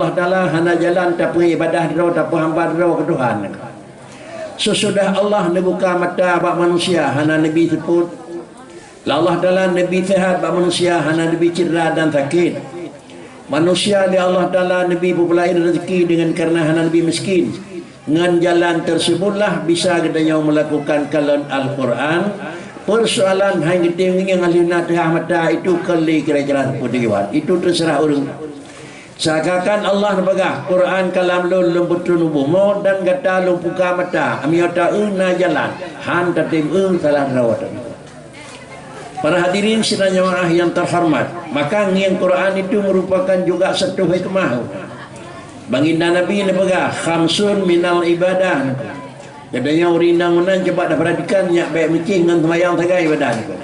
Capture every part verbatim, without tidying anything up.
Allah Taala hana jalan tapeuibadah droe, tapeuhamba droe keu Tuhan. Sesudah Allah neubuka mata bak manusia hana neubi seupôt. Lé Allah Taala neubi seuhat bak manusia hana neubi cedera dan sakét. Manusia lé Allah Taala neubi peubeubaih raseuki deungon kareuna hana neubi miskin. Ngon jalan teursebutlah bisa geutanyoe meulakukan kalon Al-Quran. Peusoalan hai geutem ngieng lheueh na teuhah mata itu kon lé kira-kira seupôt tujuan. Itu teuseurah ureuëng. Seakan-akan Allah neupeugah, "Quran kalam lôn, lôn peutrön u bumoe dan gata lôn buka mata, meunyoe taeu na jalan, han tatem eu salah droe." Para hadirin sidang jamaah yang terhormat, maka ngieng Quran itu merupakan juga satu hikmah. Baginda Nabi neupeugah, "Khamsun minal ibadah." Geutanyoe ureuëng inong meunan, coba tapeuratikan, nyak bék meucih ngon seumayang sagai ibadah niko.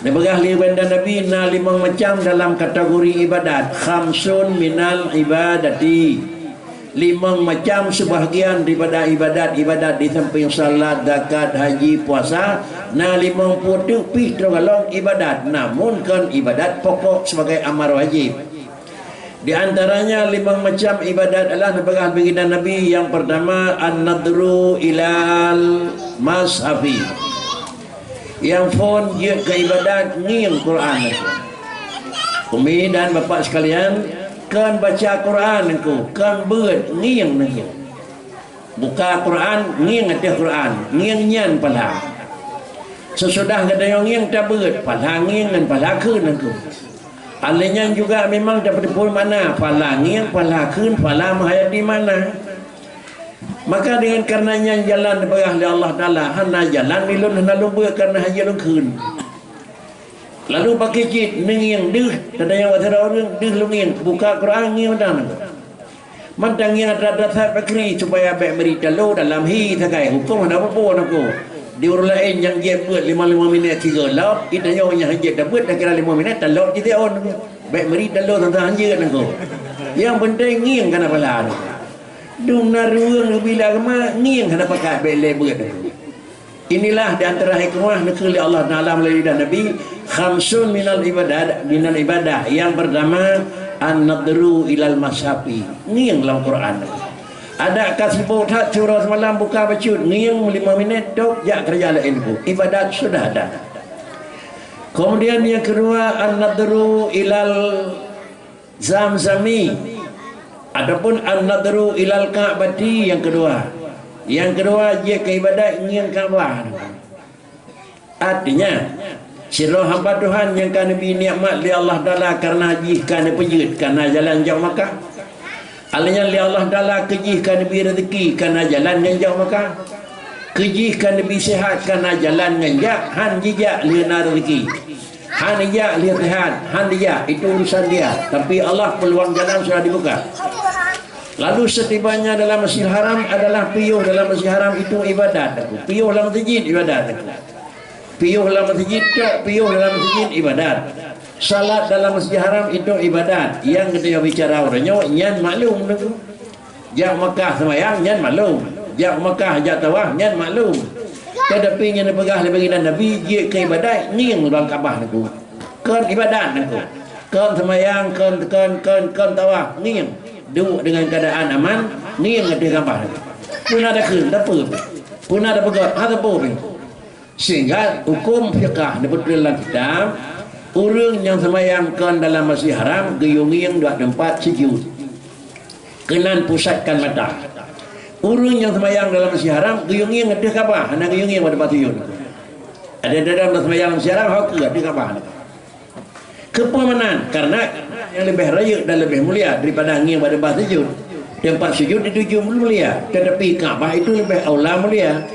Neupeugah lé baginda Nabi na limong macam dalam kategori ibadat, khamsun minal ibadati. Limong macam sebahagian daripada ibadat-ibadat di samping salat, zakat, haji, puasa, na limong peuet teuk pih troh golom ibadat, namun kon ibadat pokok sebagai amal wajib. Di antaranya limong macam ibadat adalah neupeugah baginda Nabi, yang pertama an-nadru ilal mashafi. Nyang phôn jeuet keu ibadat ngieng Quran. Umi dan bapak sekalian, kon baca Quran niko, kon beuet ngieng niko. Buka Quran, ngieng ateueh Quran, ngieng nyan pahala. Sesudah geutanyoe ngieng tabeuet, pahala ngieng ngon pahala kheun niko. Alèh nyan juga memang tapeuteupeu makna pahala ngieng, pahala kheun, pahala meuhayati makna. Maka dengan karena nyan jalan neupeugah lé Allah Taala, hana jalan ilôn hana lôn beuet karena hana lôn kheun. Lalu pakri cit neungieng deuh, teuntang nyang watèe ureuëng deuh lôn ngieng, buka Quran ngieng mantong. Mantong ngieng atra-atra that pakri supaya bék meuri talo dalam hi sagai, hukôm hana peue-peue niko. Di ureuëng laén nyang jeuet beuet limong-limong minèt sigoe lom, geutanyoe nyang han jeuet tabeuet takira limong minèt talop jiteuôn. Bék meuri talo teuntang han jeuet niko. Nyang penting ngieng kana pahala niko. Dum na ruweueng neubila agama, ngieng hana pakat bék lé beuet niko. Inilah di antara hikmah neukheun lé Allah Taala meulalu lidah Nabi, khamsun minal ibadat, minal ibadah. Yang pertama, an-nadru ilal mashafi. Ngieng lam Quran. Adak ka sibok that siuroe seumalam buka bacut, ngieng limong minèt, top jak keureuja laén bu. Ibadat sudah ada. Kemudian yang kedua, an-nadru ilal zamzami ataupun an-nadru ilal ka'bati yang kedua. Yang kedua, jeuet keu ibadat ngieng Ka'bah. Artinya, sidroe hamba Tuhan nyang ka neubi nikmat lé Allah Taala karena jih ka neupeujeuet kana jalan jak Makkah. Alèh nyan lé Allah Taala keu jih ka neubi rezeki kana jalan ngon jak Makkah. Keu jih ka neubi sehat kana jalan ngon jak, han jijak lheueh na rezeki. Han jijak lheueh sehat, han jijak, itu urusan dia. Tapi Allah peluang jalan sudah dibuka. Lalu setibanya dalam Masjidil Haram adalah piôh dalam Masjidil Haram itu ibadat. Piôh lam masjid ibadat. Piôh lam masjid tok, piôh dalam masjid ibadat. Salat dalam Masjidil Haram itu ibadat. Nyang geutanyoe bicara uroe nyoe nyan maklum tu. Jak Makkah seumayang nyan maklum. Jak Makkah jak tawaf nyan maklum. Tetapi nyang neupeugah lé baginda Nabi jeuet keu ibadat ngieng lam Ka'bah niko. Kon ibadat niko. Kon seumayang, kon, kon, kon, kon tawaf, ngieng. Duek deungon keuadaan aman, ngieng ateueh Ka'bah niko. Peue na takheun, tapeue? Peue na tapeugöt, hana tapeue pih. Sehingga hukôm fiqah neupeutreun lam kitab, ureuëng nyang seumayang kon dalam Masjid Haram geuyue ngieng bak teumpat sujud keunan pusatkan mata. Ureuëng nyang seumayang dalam Masjid Haram geuyue ngieng ateueh Ka'bah, hana geuyue ngieng bak teumpat sujud. Ada dalam seumayang dalam Masjid Haram, hok ateueh Ka'bah. Keupeue meunan? Karena yang lebih rayeuk dan lebih mulia daripada ngieng bak teumpat sujud. Teumpat sujud itu juga mulia, tetapi Ka'bah itu lebih aula mulia.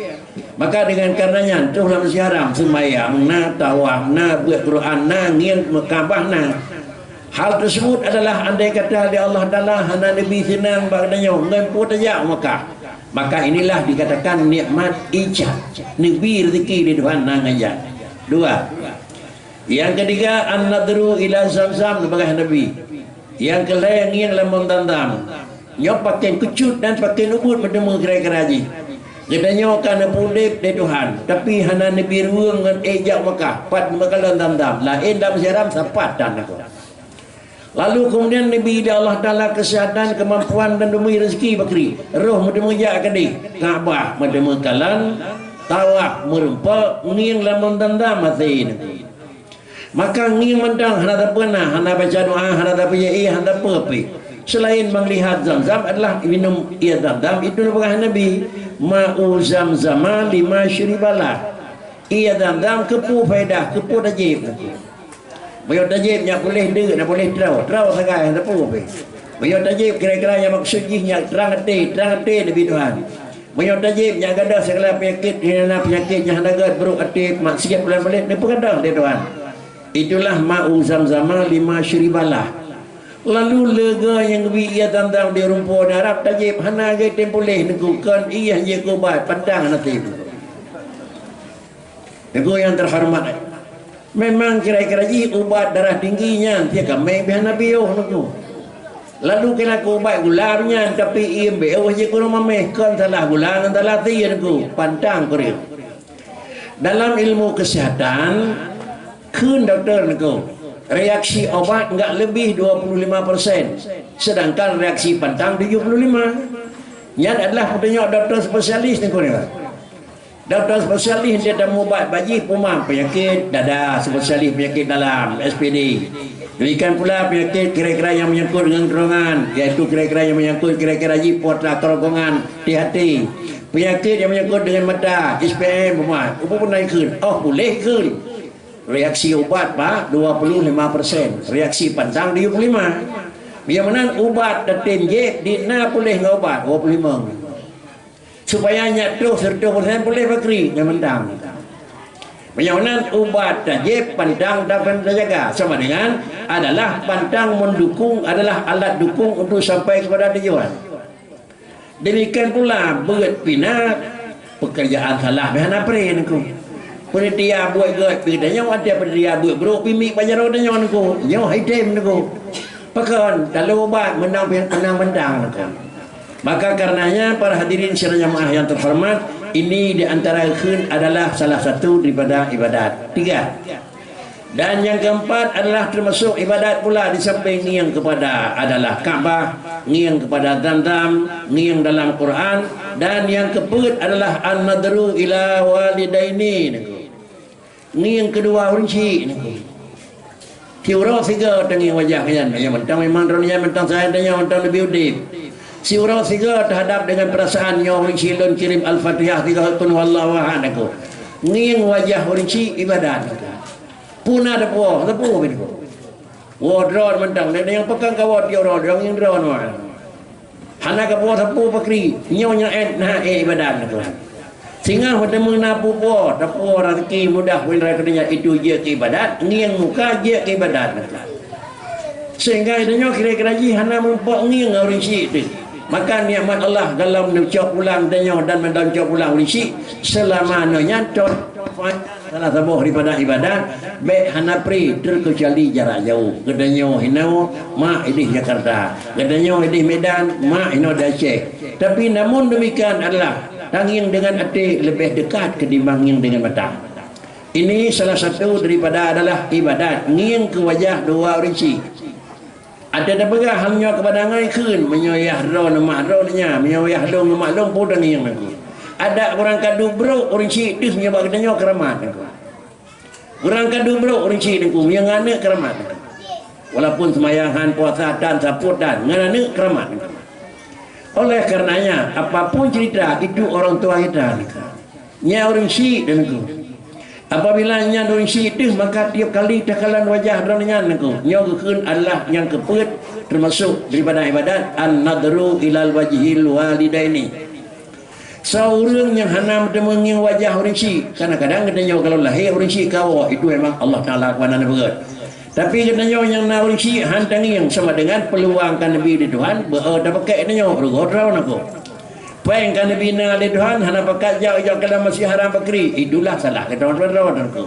Maka dengan karena nyan, troh lam Masjid Haram, seumayang na, tawaf na, beuet Quran na, ngieng Ka'bah na. Hal tersebut adalah andai kata di Allah Taala hana neubi seunang bak geutanyoe ngon peue tajak Makkah, maka inilah dikatakan nikmat ijab, neubi rezeki di Tuhan na ngon jak. Dua, nyang ketiga, an-nadru ila Zamzam, neupeugah Nabi. Nyang keulhèe, ngieng lam Zamzam. Nyoe pakén keucut dan pakén ubit meuteumé kira-kira jih. Geutanyoe ka neupeuudép lé Tuhan, tapi hana neubi ruweueng ngon ék jak Makkah, pat meukalon Zamzam, laén lam Masjid Haram sapat tan nako. Lalu keumudian neubri lé Allah Taala keuseuhatan, keumampuan dan neubri reuzeuki bakri. Roh meuteumé jak keudeh, Ka'bah meuteumé kalon, tawaf meurumpok, ngieng lam Zamzam maté. Maka ngieng mantong hana sapeue na, hana baca doa, hana sapeue ie, hana sapeue pih. Selain meulihat Zamzam adalah minum ie Zamzam, itu neupeugah Nabi, "Ma'u Zamzama lima syuribalah." Ie Zamzam keupeue faedah, keupeue tajieb. Meunyoe tajieb nyak puléh deuk, na puléh troe, troe sagai hana sapeue pih. Meunyoe tajieb kira-kira nyang maksud jih nyak trang até, trang até Nabi Tuhan. Meunyoe tajieb nyak gadôh segala peunyakét, di na peunyakét nyang hana gét, brok até, maksiat bulan balek, neupeugadôh lé Tuhan. Itulah ma'u Zamzama lima syuribalah. Lalu leuga nyang geubi ie Zamzam di rumpok di Arab tajieb hana gét tem puléh Teungku, kon ie jeuet keu ubat, pantang hana tem. Teungku nyang teuhoreumat, memang kira-kira jih ubat darah tinggi nyan, tieb kamé bih hana piôh Teungku. Lalu kira keu ubat gula nyan, tapi ie beuh jeuet keu ureueng mamèh, kon salah gula ngon salah sie Teungku, pantang kureueng. Dalam ilmu kesehatan, kheun doktor Teungku, reaksi obat enggak lebih dua puluh lima persen, sedangkan reaksi pantang tujuh puluh lima. Nyan adalah peutunyok doktor spesialis Teungku nyan. Doktor spesialis dia tamubat bak jih peumang peunyakét dada, spesialis peunyakét dalam, S P D. Demikian pula peunyakét kira-kira yang menyangkut dengan kerongan, iaitu kira-kira yang menyangkut kira-kira jih potra kerongkongan, T H T. Peunyakét yang menyangkut dengan mata, S P M, peumang. Upu pun naik kheun, oh, puléh kheun. Reaksi ubat bak dua puluh lima persen, reaksi pantang tujuh puluh lima. Nyang meunan ubat tatem jieb di na puléh ngon ubat dua puluh lima. Supaya nyak troh seratus persen puléh bakri ngon mantang. Meunyoe nan ubat tajieb pantang dan tajaga, sama dengan adalah pantang mendukung, adalah alat dukung untuk sampai kepada tujuan. Demikian pula beuet pih na, pekerjaan salah bih hana pre Teungku. Panitia buet gét pih tanyoe, ada panitia buet brok pih miet bak jaroe tanyoe Teungku. Nyoe hai tem Teungku. Pakon, talo ubat meunang pih, meunang mantang Teungku. Maka karenanya, para hadirin sidang jamaah yang terhormat, ini di antara kheun adalah salah satu daripada ibadat. Tiga. Dan yang keempat adalah termasuk ibadat pula di samping ngieng kepada adalah Ka'bah, ngieng kepada Zamzam, ngieng dalam Quran, dan yang keempat adalah an-nadru ila walidaini. Ngieng keudua ureueng chik Teungku. Siuroe sigoe tangieng wajah nyan, nyan mantong memang droeneuh nyan mantong sajan tanyoe mantong leubeh udeb. Siuroe sigoe teuhadap dengan perasaan nyoe ureueng chik lôn kirém Al-Fatihah sigoe Qul Huwallahu Ahad Teungku. Ngieng wajah ureueng chik ibadat Teungku. Peue na teupeue, teupeue Teungku. Woe droe mantong, dan nyang peukong kawoe tiep droe, droe ngieng droe nyoe. Hana kapuwoe sapeue bakri, nyoe nyang ék na ék ibadat Teungku. Singoh meuteumé na peue-peue, tapuwoe raseuki mudah peue nyang keudeh nyan itu jeuet keu ibadat, ngieng muka jeuet keu ibadat Teungku. Sehingga tanyoe kira-kira jih hana meurumpok ngieng ngon ureueng chik teuh. Maka nikmat Allah dalam neucok pulang tanyoe dan meudon cok pulang ureueng chik, seulama nyoe nyan cok Salah saboh daripada ibadat, bék hana pri, terkecuali jarak jauh. Geutanyoe hinoe, mak ideh Jakarta. Geutanyoe ideh Medan, mak hinoe di Aceh. Tapi namun demikian adalah tangieng dengan até leubeh dekat ketimbang ngieng dengan mata. Ini salah satu daripada adalah ibadat, ngieng keu wajah dua ureueng chik. Até tapeugah hal nyoe keupada ngai kheun, meunyoe yah droeneuh mak droeneuh nyan, meunyoe yah lôn ngon mak lôn peue tangieng Teungku. Adak ureueng ka duek brok ureueng chik deuh meunyoe bak geutanyoe keuramat Teungku. Ureueng ka duek brok ureueng chik Teungku, meunyoe ngon aneuk keuramat Teungku. Walaupun seumayang han, puasa tan, sapot tan, ngon aneuk keuramat Teungku. Oleh karenanya, apapun cerita, itu orang tua kita Teungku. Nyan ureueng chik Teungku. Apabila nyan ureueng chik deuh, maka tiep kali takalon wajah droeneuh nyan Teungku. Nyoe geukheun adalah nyang keupeuet, teumasok daripada ibadat an-nadhru ilal wajhil walidaini. Soe ureueng nyang hana meuteumé ngieng wajah ureueng chik, kadang-kadang geutanyoe kalau lahé ureueng chik kawoe, itu memang Allah Taala keuhanaan beureukat. Tapi geutanyoe nyang na ureueng chik han tangieng sama dengan peuluang ka neubi lé Tuhan, beu-o tapakèk tanyoe, rugoe droe Teungku. Péng ka neubi na lé Tuhan, hana pakat jak, jak keu lam masjid haram bakri, itulah salah geutanyoe droe Teungku.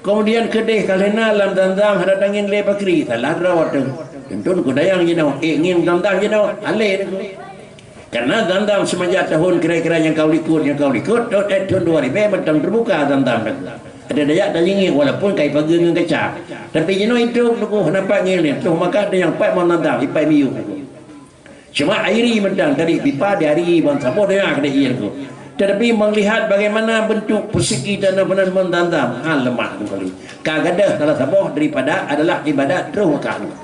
Keumudian keudeh ka lheueh na lam Zamzam hana tangieng lé bakri, salah droe Teungku. Teuntèe keu dayang jinoe, ék ngieng Zamzam jinoe, halé Teungku. Karena Zamzam seumenjak tahun kira-kira nyang ka u likot, nyang ka u likot, thôn, eh, thôn dua ribèe mantong teubuka Zamzam Teungku. Ada dayah tajingik walaupun kai pageue ngon kaca. Tapi jinoe itôb Teungku hana pat ngieng lé. Troh Makkah ada nyang pat mantong ipat miyueb Teungku. Cuma airi mantong dari pipa diari bansaboh dayah keuneuk ié Teungku. Tetapi melihat bagaimana bentuk persegi tanah beuna mantong, hal leumah Teungku kali. Ka gadôh salah saboh daripada adalah ibadat troh Makkah Teungku.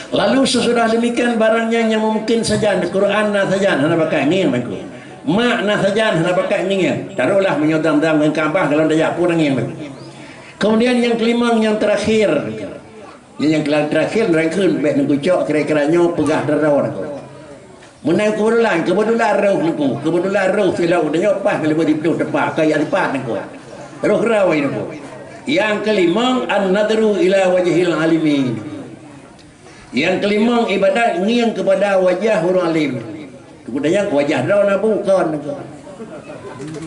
Lalu sesudah demikian barang nyan nyang mungkin sajan, Quran na sajan hana bakat ngieng Teungku. Mak na sajan hana bakat ngieng. Taruhlah meunyoe Zamzam ngon Ka'bah galon tajak peue ngieng Teungku. Kemudian nyang keulimong nyang terakhir. Nyang, nyang terakhir nyan kheun bèk Teungku cok kira-kira nyoe peugah droe Teungku. Meunan keubeutulan, keubeutulan roh Teungku, keubeutulan roh silop tanyoe paih ngon leumo siplôh teumpat, ka jak sipat Teungku. Roh rawi Teungku. Nyang keulimong, an-nadhru ila wajhil alimin. Nyang keulimong ibadat ngieng keupada wajah ureueng alim. Teungku tanyong wajah droe na bukan Teungku.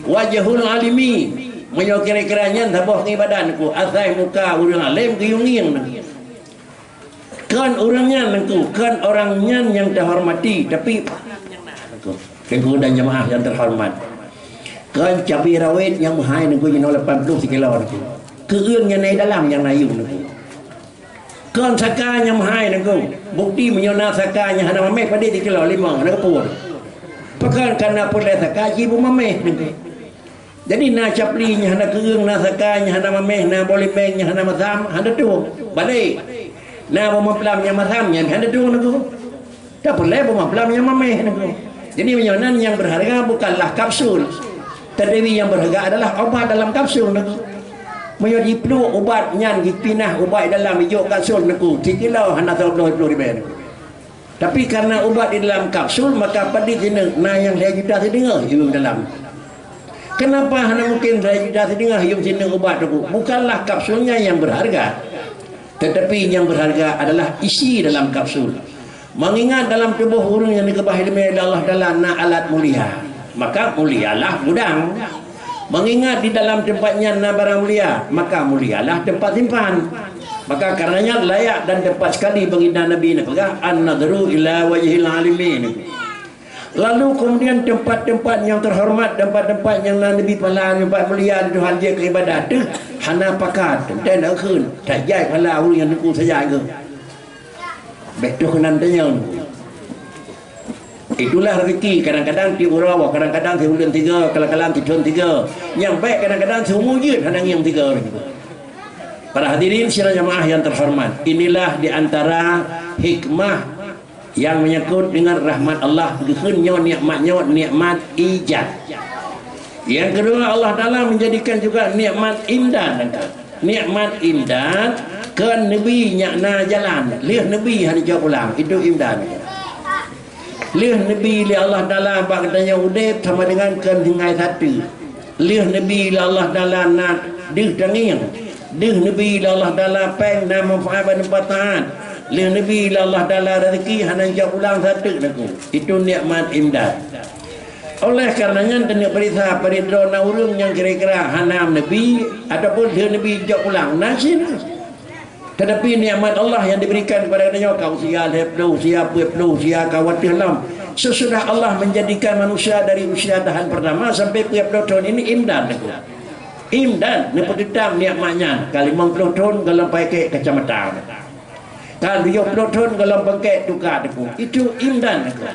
Wajhul alimi. Meunyoe kira-kira nyan saboh ngieng ibadat Teungku, asai muka ureueng alim geuyue ngieng Teungku. Kon ureueng nyan Teungku, kon orang nyan nyang teuhormati, tapi Teungku dan jemaah nyang teuhormat. Kon cabe rawet nyang meuhai Teungku jinoe lapan ploh sikilo Teungku. Keueung nyang na i dalam nyang na yuem Teungku. Kon saka nyang meuhai Teungku. Bukti meunyoe na saka nyang hana mameh padé sikilo limong hana geupue. Pakon kana peureulèe saka jibeumameh Teungku. Jadi na capli nyang hana keueung, na saka nyang hana mameh, na boh limeng nyang hana masam, hana tueng. Balek. Na boh maplam nyang masam nyan hana tueng Teungku. Tapeureulèe boh maplam nyang mameh Teungku. Jadi meunyoe nan nyang berharga bukanlah kapsul. Tetapi yang berharga adalah obat dalam kapsul Teungku. Meunyoe jipluek ubat nyan jipinah ubat dalam ijok kapsul Teungku, sikilo hana soe ploh ploh ribèe Teungku. Tapi karena ubat di dalam kapsul, maka padit sineuk na nyang lhèe juta sideungoh yuem dalam. Kenapa hana mungkin lhèe juta sideungoh yuem sineuk ubat Teungku? Bukanlah kapsulnya yang berharga, tetapi yang berharga adalah isi dalam kapsul. Mengingat dalam tuboh ureueng nyang dikeubah ileumèe lé Allah Taala na alat mulia, maka mulialah gudang. Mengingat di dalam teumpat nyan na barang mulia, maka mulialah teumpat simpan. Maka karenanya layak dan tepat sekali baginda Nabi neupeugah, "An-nadhru ila wajhil alimin." Lalu kemudian tempat-tempat nyang terhormat, tempat-tempat nyang na Nabi pahala, tempat mulia di Tuhan jeuet keu ibadah teuh hana pakat, teuntèe na kheun, tajai pahala ureueng nyang teungku saja keu. Bèk troh keunan tanyong. Itulah rezeki, kadang-kadang tiep uroe, kadang-kadang sibuleuen tiga, kadang-kadang sithôn tiga. Nyang bèk kadang-kadang siumu jeuet hana ngieng tiga. Para hadirin sidang jamaah yang terhormat, inilah di antara hikmah yang menyangkut dengan rahmat Allah. Geukheun nyoe nikmat nyoe nikmat ijad. Yang kedua, Allah Taala menjadikan juga nikmat imdad. Nikmat imdad, kon neubi nyak na jalan, lheueh neubi hana jok pulang, itu imdad. Lheueh neubi lé Allah Taala bak geutanyoe udép sama dengan kon tinggai sateue. Lheueh neubi lé Allah Taala na deuh tangieng. Deuh neubi lé Allah Taala péng na manfaat bak teumpat taat. Lheueh neubi lé Allah Taala rezeki hana jok pulang sateuk Teungku. Itu nikmat imdad. Oleh karena nyan, taneuk peuriksa padit droe na ureueng nyang kira-kira hana neubi ataupun lheueh neubi jok pulang. Na cit. Tetapi nikmat Allah yang diberikan kepada kita nyoe, ka usia lhèe ploh, usia peuet ploh, usia ka watèe lom. Sesudah Allah menjadikan manusia dari usia tahan pertama sampai peuet ploh thôn ini imdad Teungku. Imdad, neupeuteutap nikmat nyan, ka limong ploh thôn gohlom pakèk kacamata. Ka tujoh ploh thôn gohlom pakèk tuka Teungku. Itu imdad Teungku.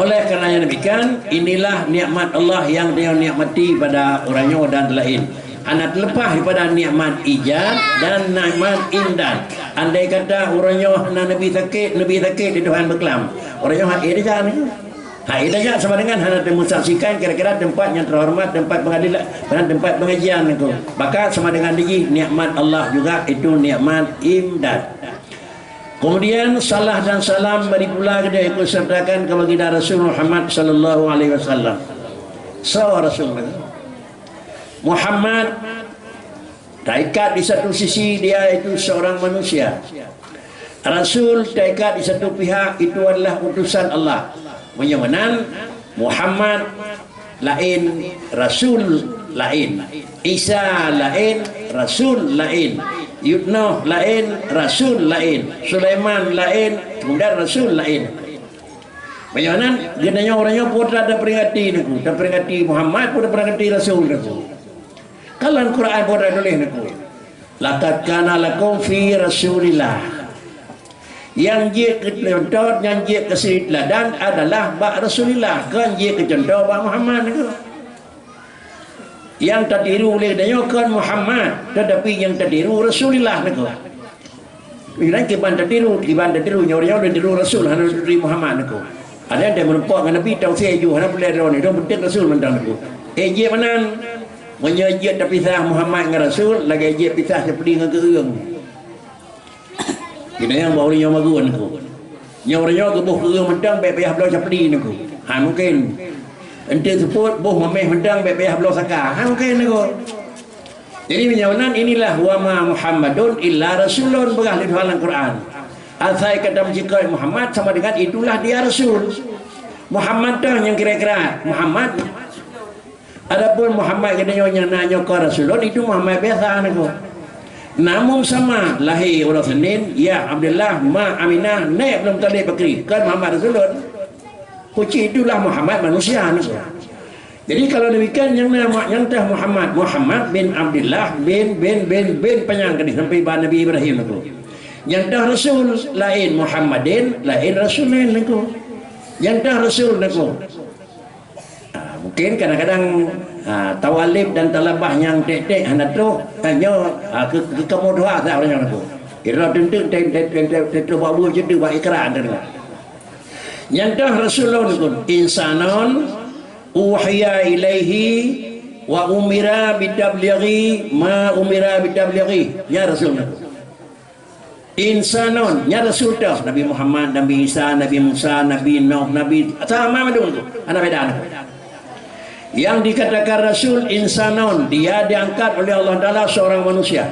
Oleh karena yang demikian, inilah nikmat Allah yang dia nikmati pada orang nyoe dan lain. Hana terlepas daripada nikmat ijad dan nikmat imdad. Andai kata orang nyoe hana neubi sakét, neubi sakét di Tuhan beuklam. Orang nyoe hana ijad ni. Hai, tajak sama dengan hana teumesaksikan kira-kira tempat yang terhormat, tempat pengadilan, dan tempat pengajian Teungku. Maka sama dengan dijih nikmat Allah juga itu nikmat imdad. Kemudian salah dan salam bari pula keudéh ikut sertakan keu baginda Rasul Muhammad sallallahu alaihi wasallam. Soe Rasul Muhammad? Taikat di satu sisi dia itu seorang manusia. Rasul taikat di satu pihak itu adalah utusan Allah. Meunyoe meunan, Muhammad laén, Rasul laén. Isa laén, Rasul laén. Yutnoh laén, Rasul laén. Sulaiman laén, kemudian Rasul laén. Meunyoe meunan, geutanyoe ureueng nyoe peue taperingati Teungku? Taperingati Muhammad, peue taperingati Rasul Teungku? Kalon Quran boh tatuléh nangku. "Laqad kana lakum fi Rasulillah." Nyang jeuet keu contoh, nyang jeuet keu suri teuladan adalah bak Rasulillah, kon jeuet keu contoh bak Muhammad nangku. Nyang tatiru lé geutanyoe kon Muhammad, tetapi nyang tatiru Rasulillah nangku. Inan kiban tatiru, kiban tatiru, nyoe, nyoe tatiru Rasul, hana tatiru Muhammad nangku. Ada nyang meureumpok ngon Nabi, tausiah ju, hana peureulée droe nyoe, dong penting Rasul mantong nangku. Eh, jeuet meunan. Meunyoe jeuet tapisah Muhammad ngon Rasul, lagée jeuet pisah capli ngon keureung. Keuneuk nyang bak ureuëng nyoe magun nangku. Nyoe ureuëng nyoe geuboh keureung mantong, bék payah bloe capli nangku. Ha, mungken. Enteuk seupôt boh mamèh mantong, bék payah bloe saka. Ha, mungken nangku. Jadi, meunyoe nan, inilah, "Wa ma Muhammadun illa rasulun," peugah lé Tuhan lam Quran. Asai ka tameucikôi Muhammad sama dengan itulah dia rasul. Muhammad toh nyang kira-kira Muhammad. Adapun Muhammad geutanyoe nyang na nyoe kon rasulun, itu Muhammad biasa nangku. Namun sama, lahé uroe Senin, ya Abdullah, ma Aminah, nèk Abdul Muthalib pakri, kon Muhammad rasulun. Kuci itulah Muhammad manusia nangku. Jadi, kalau demikian, nyang na ma-, nyang teuh Muhammad, Muhammad bin Abdullah bin, bin, bin, bin panyang keudéh sampai bak Nabi Ibrahim nangku. Nyang teuh Rasul, laén Muhammadin, laén Rasulin nangku. Nyang teuh Rasul nangku. Ah, mungkin kadang-kadang, ah, tawalib dan talabah nyang tek-tek hana troh, hanya, ah, ke, ke, keumudahan saja ureuëng nyan nangku. Kira teunteuek, teunteuek, teunteuek, teunteuek bak buet jeuet bak ikra teunteuek. Nyang teuh Rasulun nangku, insanon uhiya ilaihi wa umira bitablighi ma umira bitablighi. Ya Rasul nangku. Insanon, nyan Rasul teuh, Nabi Muhammad, Nabi Isa, Nabi Musa, Nabi Nuh, Nabi sama mandum tu. Hana beda nangku. Yang dikatakan Rasul insanon, dia diangkat oleh Allah Taala seorang manusia.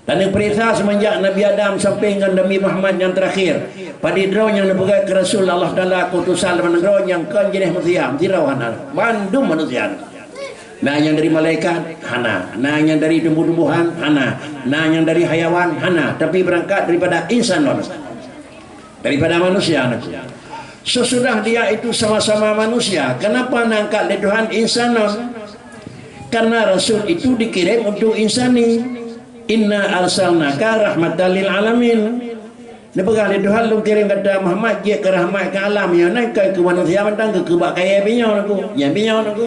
Dan diperiksa semenjak Nabi Adam sampai dengan Nabi Muhammad yang terakhir. Padit droe nyang neupeugah keu Rasul Allah Taala, keu utusan lam nanggroe nyang kon jeunèh manusia, sidroe hana. Mandum manusia. Na nyang dari malaikat? Hana. Na nyang dari tumbuh-tumbuhan? Hana. Na nyang dari hayawan? Hana. Tapi berangkat daripada insanon. Daripada manusia nangku. Sesudah dia itu sama-sama manusia, kenapa na angkat lé Tuhan insanon? Karena Rasul itu dikirim untuk insani. Inna arsalnaka rahmatan lil alamin. Neupeugah lé Tuhan, "Lôn kirém gata Muhammad jeuet keu rahmat keu alam, nyan na kon keu manusia mantong, keu, keu bak kayèe binyoe nangku, nyang binyoe nangku."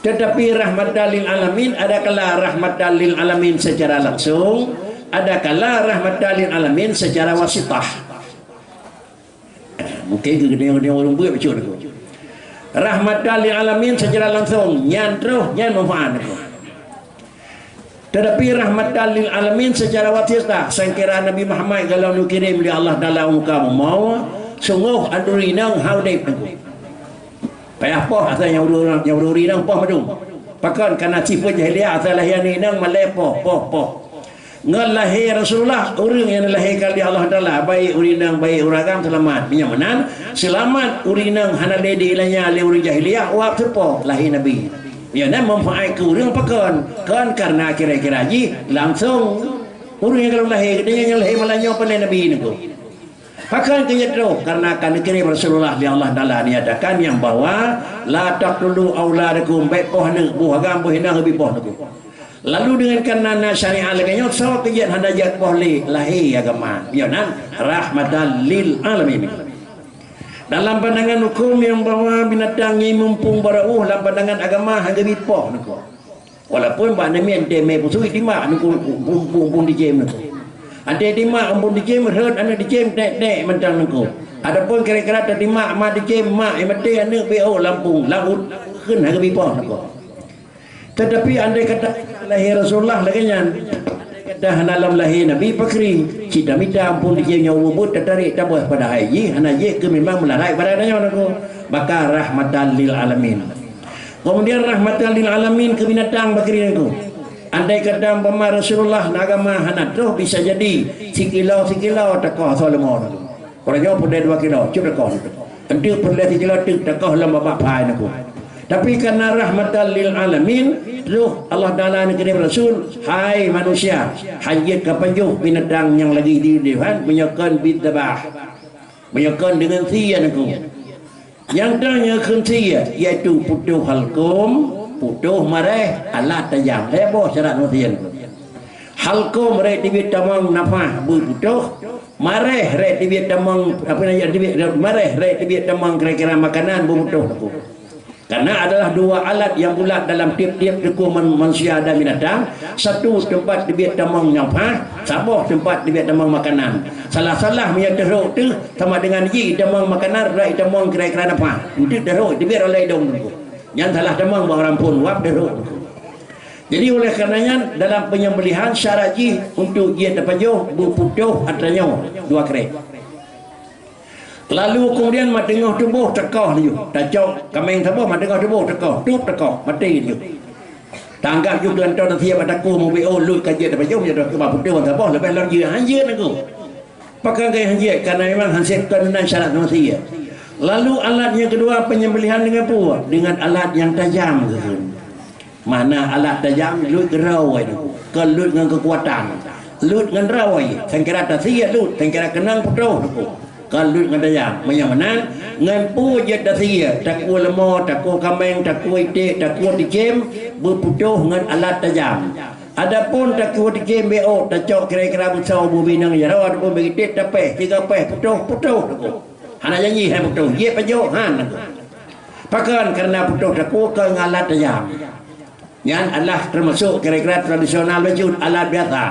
Tetapi rahmatan lil alamin, adakala rahmatan lil alamin secara langsung, adakala rahmatan lil alamin secara wasitah. Mungkin keu geutanyoe-geutanyoe ureuëng beuet bacut nangku. Rahmatan lil alamin secara langsung, nyan troh, nyan manfaat nangku. Tetapi rahmatan lil alamin secara wasitah, sangkira Nabi Muhammad gohlom neukirém lé Allah Taala u muka bumoe, sunggoh ureuëng inong hana udép nangku. Payah poh asai nyang ureuëng, nyang ureuëng inong poh mandum. Pakon, karena sifeuet jahiliyah asai lahé inong malèe poh, poh, poh. Ngon lahé Rasulullah, ureuëng nyang neulahé lé Allah Taala, baik ureuëng inong, baik ureuëng agam, seulamat. Meunyoe meunan, seulamat ureuëng inong hana lé dianiaya lé ureuëng jahiliyah, wab teupoh lahé Nabi. Nyan na manfaat keu ureuëng pakon? Kon karena kira-kira jih langsung. Ureuëng nyang gohlom lahé, geutanyoe nyang lahé malam nyoe pandai Nabi nangku. Pakon keu jeuet troh? Karena ka neukirém Rasulullah lé Allah Taala, nyatakan nyang bahwa, "La taqtulu auladakum," bék poh aneuëk, boh agam, boh inong, beupoh nangku. Lalu dengan karena na syariat lagée nyoe, soe keu jeuet hana jeuet poh lé lahé agama. Nyoe nan rahmatan lil alamin. Dalam pandangan hukum nyang bahwa binatang nyan mumpung barôh, lam pandangan agama hana geubri poh nangku. Walaupun bak neumien teuh mé pusui timak nangku, mumpung, mumpung dicém nangku. Até timak mumpung dicém, rhot aneuëk dicém, tek-tek mantong nangku. Adapun kira-kira tatimak mak dicém, mak, eh, maté aneuëk, bék, oh, lampung, laôt, kheun hana geubri poh nangku. Tetapi andai kata lahé Rasulullah lagée nyan, andai kata hana lom lahé Nabi, pakri, cit tamita mumpung dicém nyoe ubit-ubit, tatarek tabeuh, padahai jih hana jeuet keu, memang meularat pada nyoe nangku. Maka rahmatan lil alamin. Kemudian rahmatan lil alamin keu binatang pakri nangku. Andai kata umpama Rasulullah na agama hana troh, bisa jadi sikilo-sikilo takoh asoe leumô nangku. Uroe nyoe peureulée dua kilo, cut takoh. Enteuk peureulée sikilo teuk takoh lam babah phai nangku. Tapi karena rahmatan lil alamin, troh Allah Taala neukirém Rasul, hai manusia, hana jeuet kapajoh binatang nyang lagée di Tuhan, meunyoe kon bidzabah. Meunyoe kon deungon sie nangku. Nyang teuh nyoe kheun sie, yaitu putôh halkom, Putôh mareh, alat tajam. Lhèe boh syarat manusia. Halqum rhèk teubiet tamong nafah beuputôh, mareh rhèk teubiet tamong, apa nama, teubiet, mareh rhèk teubiet tamong kira-kira makanan beuputôh teungku. Karena adalah dua alat yang bulat dalam tiap-tiap tubuh man-, manusia dan binatang. Satu tempat teubiet tamong nafah, saboh tempat teubiet tamong makanan. Salah-salah meunyoe teurhok teuh sama dengan jih tamong makanan, rhèk tamong kira-kira nafah. Enteuk teurhok teubiet oleh idong teungku. Nyan salah tamong bak ureueng phôn wab deurok. Jadi oleh karena nyan dalam penyembelihan syarat jih untuk jeuet tapajoh beuputôh atra nyoe dua krek. Lalu kemudian mat teungoh tuboh teukoh laju. Tacok kaméng saboh mat teungoh tuboh teukoh, tup teukoh, maté laju. Tanggap ju keulantoe tasiah bak takue meubiôh lut ka jeuet tapajoh, meunyoe teuka bak putôh saboh leubeh lom jeuet, han jeuet teungku. Pakon keuh han jeuet, karena memang han sép kon nan syarat manusia. Lalu alat yang kedua penyembelihan dengan peue? Dengan alat yang tajam keuh. Makna alat tajam lut keudroe, kon lut ngon keukuatan. Lut ngon droe, sangkira tasiah lut, sangkira keunong putôh teungku. Kon lut ngon tajam. Meunyoe meunan, ngon peue jeuet tasiah, takue leumô, takue kaméng, takue iték, takue teucém, beuputôh ngon alat tajam. Adapun takue teucém biôh, tacok kira-kira beusoe bubinong jaroe ataupun beugitek tapéh, tiga péh putôh, putôh teungku. Hana janji hai putôh, jeuet pajoh, han teungku. Pakon? Karena putôh takue kon ngon alat tajam. Nyan adalah termasuk kira-kira tradisional bacut, alat biasa.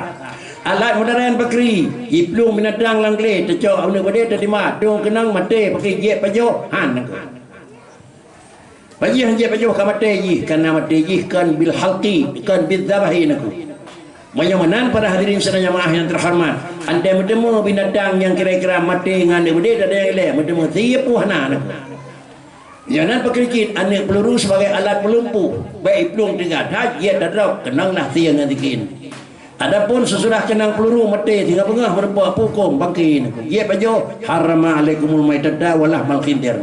Alat modern pakri, jiplueng binatang lam glé, tacok aneuk beudé tadimat, dong keunong maté, pakri jeuet pajoh, han teungku. Bak jih han jeuet pajoh ka maté jih, karena maté jih kon bil halqi, kon bil dzabahi teungku. Meunyoe meunan para hadirin sidang jamaah yang terhormat, andai meuteumé binatang nyang kira-kira maté ngon aneuk beudé, ada nyang ilée, meuteumé sie peue hana teungku. Nyan pakri cit aneuk peuluru sebagai alat peulumpuh, bék iplueng teuga that, jeuet tadrob, keunong lah sie ngon sikin. Adapun sesudah keunong peuluru maté singoh beungoh meurumpok, peue hukôm bangké teungku. Jeuet pajoh, harrama alaikumul maitata wa lahmal khinzir.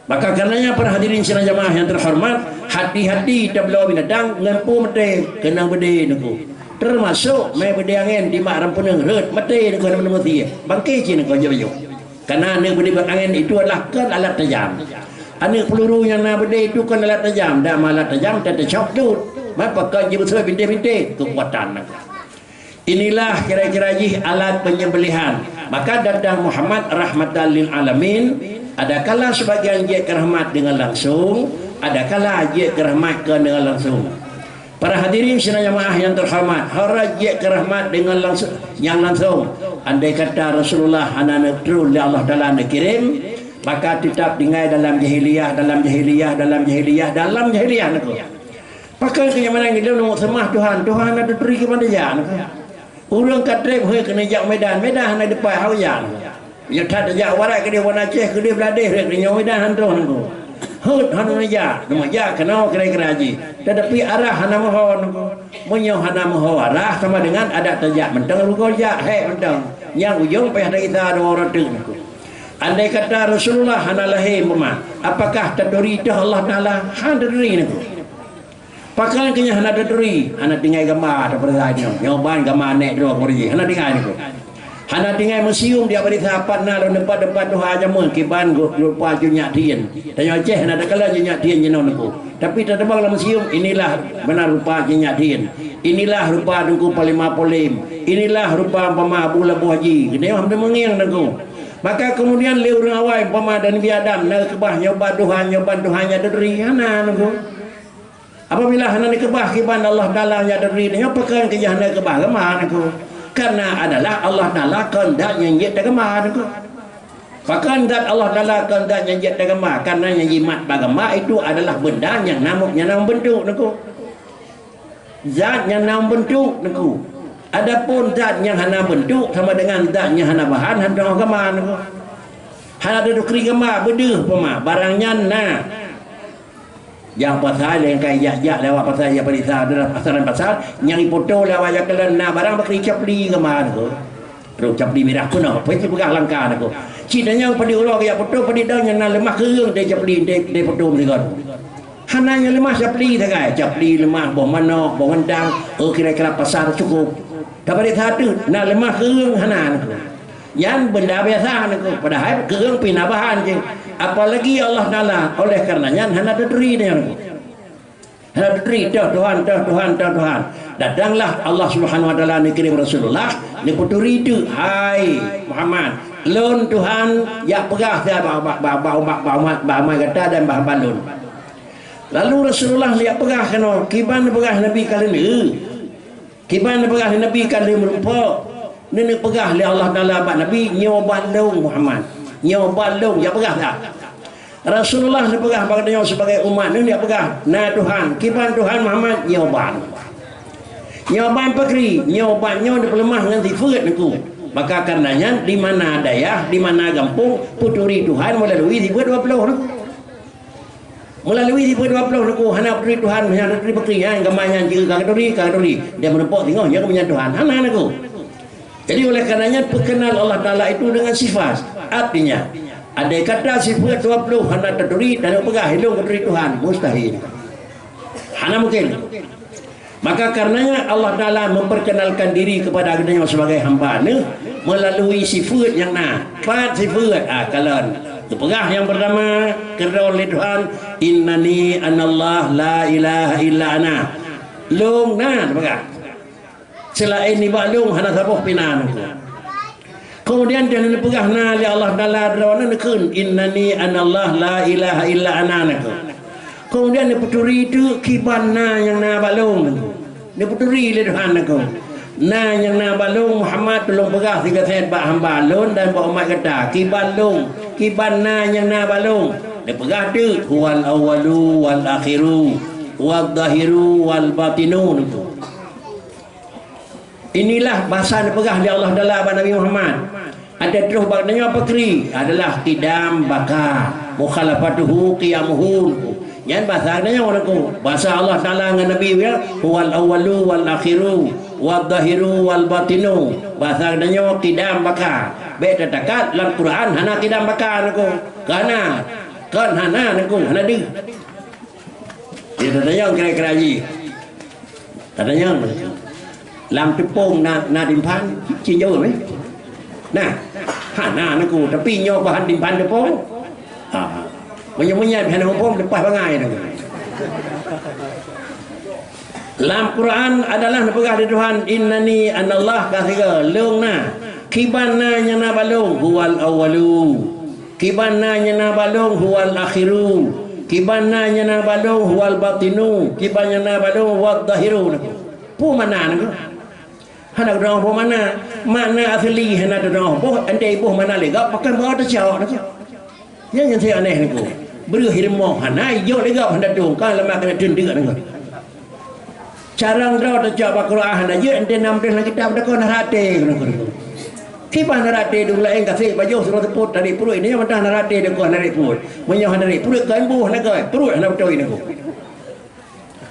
Maka karenanya para hadirin sidang jamaah yang terhormat, hati-hati tabloe binatang ngon peue maté, keunong beudé teungku. Termasuk mé beudé angén timbak rampuneung rhot maté teungku, hana meuteumé sie. Bangké cit teungku, jeuet pajoh. Karena aneuk beudé angén itu adalah kon alat tajam. Aneuk peuluru nyang na beudé itu kon alat tajam, dan alat tajam teucok dut. Maka kon jibeusoe bintéh-bintéh, keukuatan teungku. Inilah kira-kira jih alat penyembelihan. Maka datang Muhammad rahmatan lil alamin, adakala sebagian jeuet keu rahmat deungon langsung, adakala jeuet keu rahmat kon deungon langsung. Para hadirin sidang jamaah yang terhormat, hara jeuet keu rahmat deungon langsung, nyang langsung. Andai kata Rasulullah hana neutron lé Allah Taala neukirém, maka teutap tinggai dalam jahiliyah, dalam jahiliyah, dalam jahiliyah, dalam jahiliyah teungku. Pakon keu nyan meunan lôn seumah Tuhan, Tuhan hana teuturi keu manusia teungku. Ureueng ka treb hôi keuneuk jak Medan, Medan hana dipat hana ujan. Nyoe that tajak u barat keudeh, wan Aceh keudeh, Bladeh rhot, nyoe Medan han troh teungku. Hot hana neujak, neujak keunoe kira-kira jih. Tetapi arah hana meuho teungku. Meunyoe hana meuho arah, sama dengan adak tajak mantong rugoe jak, hék mantong. Nyang ujong payah tagisa dua uroe teuk teungku. Andai kata Rasulullah hana lahé umpama, apakah taturi toh Allah Taala? Han taturi teungku. Pakon keu nyan hana taturi, hana tinggai gamba atau peurasaan nyoe. Nyoe ban gamba aneuk droe keudroe jih, hana tinggai teungku. Hana tinggai museum di Abadi Sapat na lom teumpat-teumpat tuha jameun kiban gu-, rupa Cut Nyak Dhien. Tanyoe Aceh hana takalon Cut Nyak Dhien jinoe teungku. Tapi tateubang lam museum, inilah beuna rupa Cut Nyak Dhien. Inilah rupa Teungku Panglima Polém. Inilah rupa umpama Abu Laboh Haji. Geutanyoe hana meungieng teungku. Maka kemudian lé ureueng awai umpama dan Nabi Adam na geukeubah nyoe ban Tuhan, nyoe ban Tuhan nyang taturi, hana teungku. Apabila hana neukeubah kiban Allah Taala nyang taturi, nyoe pakon keu jih hana geukeubah gamba teungku. Karena adalah Allah Taala kon zat nyang jeuet tagamba teungku. Pakon zat Allah Taala kon zat nyang jeuet tagamba? Karena nyang jimat bak gamba itu adalah benda nyang na, nyang na meubeuntuk teungku. Zat nyang na meubeuntuk teungku. Adapun zat nyang hana beuntuk sama dengan zat nyang hana bahan, hana gamba teungku. Hana tatukri gamba, beudeuh umpama, barang nyan na. Nyang pasai lé kai jak-jak lewat pasai, jak peuriksa dalam pasar, pasar nyang ipoto lewat jak kalon na barang bakri capli gamba teungku. Rhot capli mirah keunoe, peue jipeugah langka teungku. Cit tanyoe padit uroe jak poto, padit dong nyang na leumah keureung deh capli, deh, deh poto meusigoe. Hana nyang leumah capli sagai, capli leumah boh manok, boh rendang, oh kira-kira pasar cukup. Tapeuriksa teuk, na leumah keureung hana teungku. Nyan benda biasa teungku, padahai keureung pih na bahan jih. Apalagi Allah Taala, oleh karena nyan hana taturi nyan teungku. Hana teuturi, "Toh Tuhan, toh Tuhan, toh Tuhan." Datanglah Allah Subhanahu wa Taala neukirim Rasulullah, neupeuturi teuk, "Hai Muhammad, lôn Tuhan jak peugah bak, bak, bak, bak umat, bak umat, bak umat gata dan bak hamba lôn." Lalu Rasulullah jak peugah keunoe, "Kiban neupeugah Nabi ka lheueh?" Kiban neupeugah Nabi ka lheueh meurumpok? Neupeugah lé Allah Taala bak Nabi, "Nyoe ban lôn Muhammad. Nyoe ban lôn," jak peugah that. Rasulullah neupeugah bak geutanyoe sibagai umat, neuh jak peugah, "Na Tuhan, kiban Tuhan Muhammad, nyoe ban." Nyoe ban pakri, nyoe ban nyoe neupeuleumah ngon sifeuet Teungku. Maka kareuna nyan, di mana dayah, di mana gampông, peuturi Tuhan meulalui sifeuet dua ploh Teungku. Meulalui sifeuet dua ploh Teungku, hana peuturi Tuhan, hana peuturi pakri, nyan, gamba nyan jeuet ka geuturi, ka geuturi. Dan meurumpok singoh, nyoe keumeunyan Tuhan. Hana Teungku. Jadi, oleh karena nyan, peukeunal Allah Taala itu dengan sifat. Artinya, andai kata sifeuet dua ploh hana taturi, dan peugah, "Ilôn taturi Tuhan," mustahil. Hana mungkin. Maka karenanya Allah Taala memperkenalkan diri kepada geutanyoe sebagai hamba Neuh melalui sifeuet nyang na. Pat sifeuet, ah, kalon. Geupeugah nyang pertama, keudroe lé Tuhan, "Innani anallah la ilaha illa ana." Lôn na, geupeugah. Seulaén nibak lôn hana saboh pih na Teungku. Keumudian dan neupeugah na lé Allah Taala droeneuh neukheun, "Innani anallah la ilaha illa ana," neukheun. Keumudian neupeuturi teuk kiban na nyang na bak lôn. Neupeuturi lé Tuhan neukheun. Na nyang na bak lôn Muhammad, tulông peugah sigasét bak hamba lôn dan bak umat gata. Kiban lôn, kiban na nyang na bak lôn. Neupeugah teuk, "Huwal awwalu wal akhiru, wal dhahiru wal batinu," neukheun. Inilah basa neupeugah lé Allah Taala bak Nabi Muhammad. Ada troh bak geutanyoe pakri adalah qidam baka, mukhalafatuhu qiyamuhu. Nyan basa geutanyoe Teungku. Basa Allah Taala ngon Nabi, ya, "Huwal awwalu wal akhiru, wal dhahiru wal batinu." Basa geutanyoe qidam baka. Bék tatakat lam Quran hana qidam baka Teungku. Kana, kon hana Teungku, hana deuh. Dia tatanyong kira-kira jih. Tatanyong, lam teupông na, na dimphan, cit jaweueb, eh? Nah, hana Teungku, tapi nyoe bahan dimphan teupông. Ha. Meunyoe-meunyoe hana muphom, leupah bangai Teungku. Lam Quran adalah neupeugah lé Tuhan, "Innani anallah," ka sigoe, "Lôn na." Kiban na nyang na bak lôn, "Huwal awwalu." Kiban na nyang na bak lôn, "Huwal akhiru." Kiban na nyang na bak lôn, "Huwal batinu." Kiban nyang na bak lôn, "Huwal dhahiru." Peue makna Teungku? Hana teudeungoe peue makna. Makna asli hana teudeungoe. Boh, andai boh makna lé gob, pakon beuo teucok Teungku. Nyan nyang aneh Teungku. Breueh ilmu hana, ijok lé gob hana tueng, ka lama keuneuk teundeuk Teungku. Carông droe teucok bak Quran hana jeuet, enteuk na meudeh lam kitab, teuka na raté keunoe. Kiban na raté, ureueng laén gasek bajôh sidroe seupôt tarék pruet, nyoe mantong na raté, teuka na raté pruet. Meunyoe hana raté pruet, kon boh na kon, pruet hana beutôi Teungku.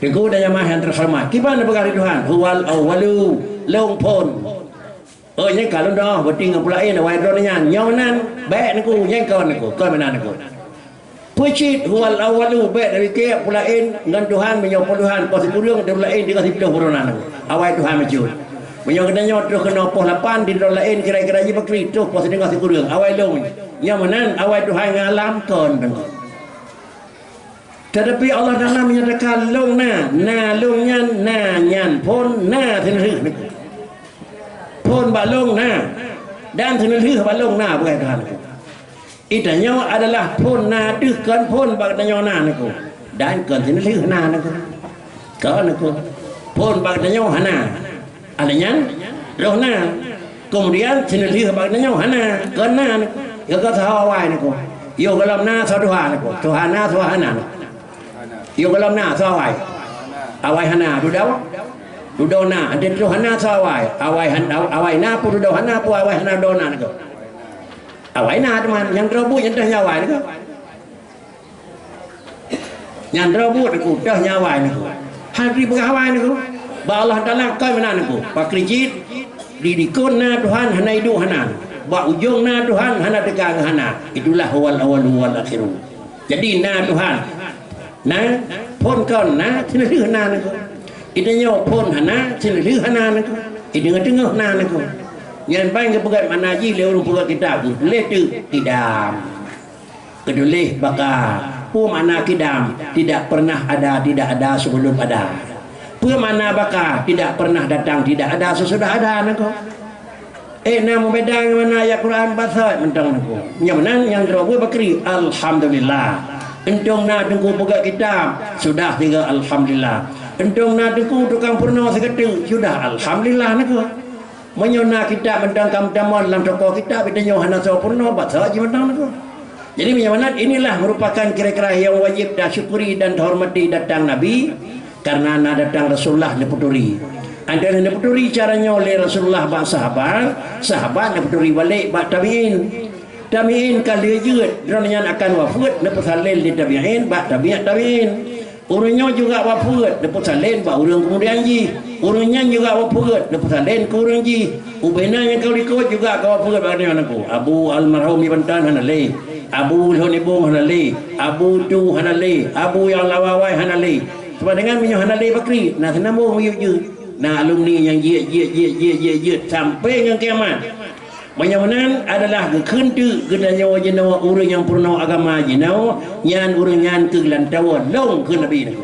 Teungku dan jamaah nyang teuhoreumat, kiban neupeugah lé Tuhan, "Huwal awwalu," lôn phon. Oh, nyan ka lôn dong, beuti ngon peue laén, awai droeneuh nyan. Nyoe meunan, bék Teungku, nyan kon Teungku, kon meunan Teungku. Peue cit, "Huwal awwalu," bék tapiké peue laén ngon Tuhan, meunyoe po Tuhan poh sikureueng, di peue laén teungoh siplôh buleuen Teungku. Awai Tuhan meucue. Meunyoe geutanyoe troh keunoe poh lapan, di droe laén kira-kira jih pakri troh poh sideungoh sikureueng. Awai lôn. Nyoe meunan, awai Tuhan ngon alam kon Teungku. Tetapi Allah Taala menyatakan, "Lôn na." Na lôn nyan, na nyan phon, na sineulheueh Teungku. Phon bak lôn na, dan sineulheueh bak lôn na, peugah Tuhan Teungku. Geutanyoe adalah phon na teuh, kon phon bak geutanyoe na Teungku, dan kon sineulheueh na Teungku. Kon Teungku. Phon bak geutanyoe hana. Ada nyan, roh na. Kemudian sineulheueh bak geutanyoe hana, kon na Teungku. Yoh ka saho awai Teungku. Yoh gohlom na, saho tuha Teungku. Tuha na, tuha hana Teungku. Yoh gohlom na, saho awai. Awai hana, dudoe. Dudoe na, até troh hana, saho awai. Awai han-, awai na, peue dudoe hana, peue awai hana, dudoe na Teungku. Awai na teuma, nyang droe buet nyang teuh nyan awai Teungku. Nyang droe buet Teungku, teuh nyan awai Teungku. Han teupeugah awai Teungku. Bak Allah Taala kon meunan Teungku. Pakri cit, di dikon na Tuhan hana iduek hana. Bak ujong na Tuhan hana teuka ngon hana. Itulah huwal awwalu wal akhiru. Jadi na Tuhan. Na, phon kon na, sineulheueh na Teungku. Geutanyoe phon hana, sineulheueh hana Teungku. Di teungoh-teungoh na Teungku. Nyan ban geupeugah makna jih lé ureueng peugah kitab, lé teuk qidam. Tuléh baka. Peue makna kidam? Tidak pernah ada, tidak ada sebelum ada. Peue makna baka? Tidak pernah datang, tidak ada sesudah ada, nangko. Eh, na meubeda ngon makna ayat Quran, basa mantong, nangko. Nyang meunan nyang droe bakri, alhamdulillah. Entong na teungku peugah kitab, sudah tiga alhamdulillah. Entong na teungku tukang peurunoe sigoe teuk, sudah alhamdulillah, nangko. Meunyoe na kitab mantong ka meutamong lam toko kitab, tanyoe hana soe peurunoe, basa jih mantong, nangko. Jadi, meunyoe meunan, inilah merupakan kira-kira nyang wajib tasyukuri dan tahormati datang Nabi, karena na datang Rasulullah neupeuturi. Antara neupeuturi cara nyoe lé Rasulullah bak sahabat, sahabat neupeuturi balek bak tabi'in. Tabi'in ka lheueh jeuet, droeneuh nyan akan wafeuet, neupeusalin lé tabi'in bak tabi'at tabi'in. Ureuëng nyoe juga wafeuet, neupeusalin bak ureuëng keumudian jih. Ureuëng nyan juga wafeuet, neupeusalin keu ureuëng jih. Ubena nyang ka likot juga ka wafeuet bak nyoe, nangko. Abu almarhum Iban Tan hana lé. Abu Lhon Ibong hana lé. Abu Tu hana lé. Abu nyang lawa awai hana lé. Sama dengan meunyoe hana lé bakri, na seunambong miyueb jeuet. Na alumni nyang jeuet, jeuet, jeuet, jeuet, jeuet, jeuet sampai ngon kiamat. Meunyoe meunan adalah geukheun teuk geutanyoe jinoe ureuëng nyang peurunoe agama jinoe, nyan ureuëng nyan keu geulantoe lôn keu Nabi, nangko.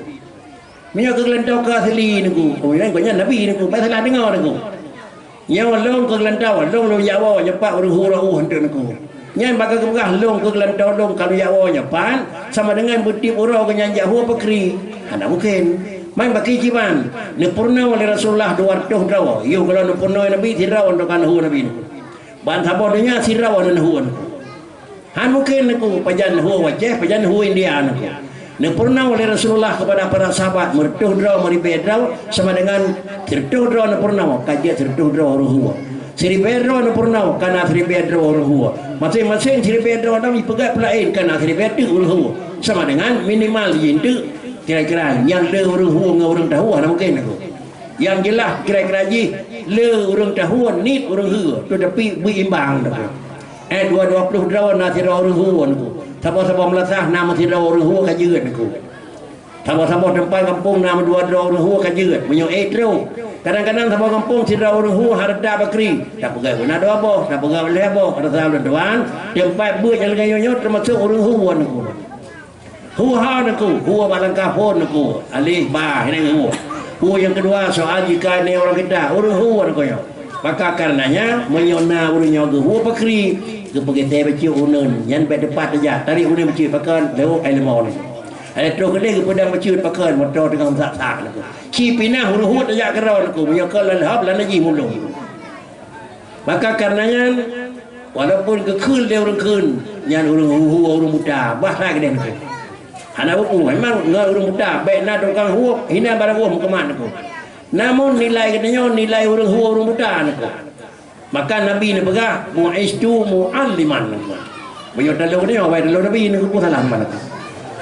Meunyoe keu geulantoe keu asli, nangko, oh, nyan gobnyan Nabi, nangko, bah salah deungoe, nangko. Nyoe lôn keu geulantoe, lôn, lôn jak woe, nyoe pat ureuëng hu rot uh hantom, nangko. Nyan bak ka geupeugah lôn keu geulantoe lôn ka lôn jak woe nyoe pat, sama dengan beutiep uroe gobnyan jak hu bakri. Hana mungken. Man bakri kiban, neupeurunoe lé Rasulullah dua reutôh droe, yoh gohlom neupeurunoe Nabi sidroe nangko ka neuhu Nabi, nangko. Ban saboh donya sidroe neuhu, nangko. Han mungken, nangko, pajan neuhu u Aceh, pajan neuhu India, nangko. Neupeurunoe lé Rasulullah keupada para sahabat meureutôh droe, meuribèe droe, sama dengan sireutôh droe neupeurunoe, ka jeuet sireutôh droe ureuëng hu. Siribèe droe neupeurunoe, ka na siribèe droe ureuëng hu. Maséng-maséng siribèe droe nyan jipeugah peulaén, ka na siribèe teuk ureuëng hu. Sama dengan minimal jih teuk kira-kira nyang le ureuëng hu ngon ureuëng tahu, hana mungken, nangko. Nyang jeulaih kira-kira jih le ureuëng tahu niet ureuëng hu, teutapi beuimbang, nangko. Eh, dua, dua ploh droe na sidroe ureuëng hu, nangko. Saboh-saboh meulasah na meusidroe ureuëng hu ka jeuet, nangko. Saboh-saboh teumpat gampông na meudua droe ureuëng hu ka jeuet, meunyoe ék trok. Kadang-kadang saboh gampông sidroe ureuëng hu hareuta bakri, tapeugah na dua boh, tapeugah lhèe boh, rasa lôn tuan, teumpat beuet nyang lagèe nyoe teumasok ureuëng hu, nangko. Hu ha, nangko, hu bak langkah phon, nangko, alif ba, nyan hu. Hu nyang keudua, soal jika ni orang kita, ureuëng hu, nangko, nyoe. Maka karenanya, meunyoe na ureuëng nyoe geuhu bakri, geupeugah teuh bacut uneun, nyan bèk teupat tajak, tarék uneun bacut pakon, lewat ai limong nangko. Hai trok keudeh geupeudong bacut pakon, moto teungoh meusak-sak, nangko. Ci pinah ureuëng hu tajak keudroe, nangko, meunyoe kon lôn hop, lôn jih mulong. Maka karenanya, walaupun geukheun lé ureuëng kheun, nyan ureuëng hu-hu ureuëng buta, bah that keudeh, nangko. Hana buku, memang ngon ureuëng buta, bèk na tukang hu, hina barang hu meukumat, nangko. Namun nilai geutanyoe, nilai ureuëng hu ureuëng buta, nangko. Maka Nabi neupeugah, "Bu'istu mu'alliman." Meunyoe taloe nyoe, awai taloe Nabi, nangko, peue salah man, nangko.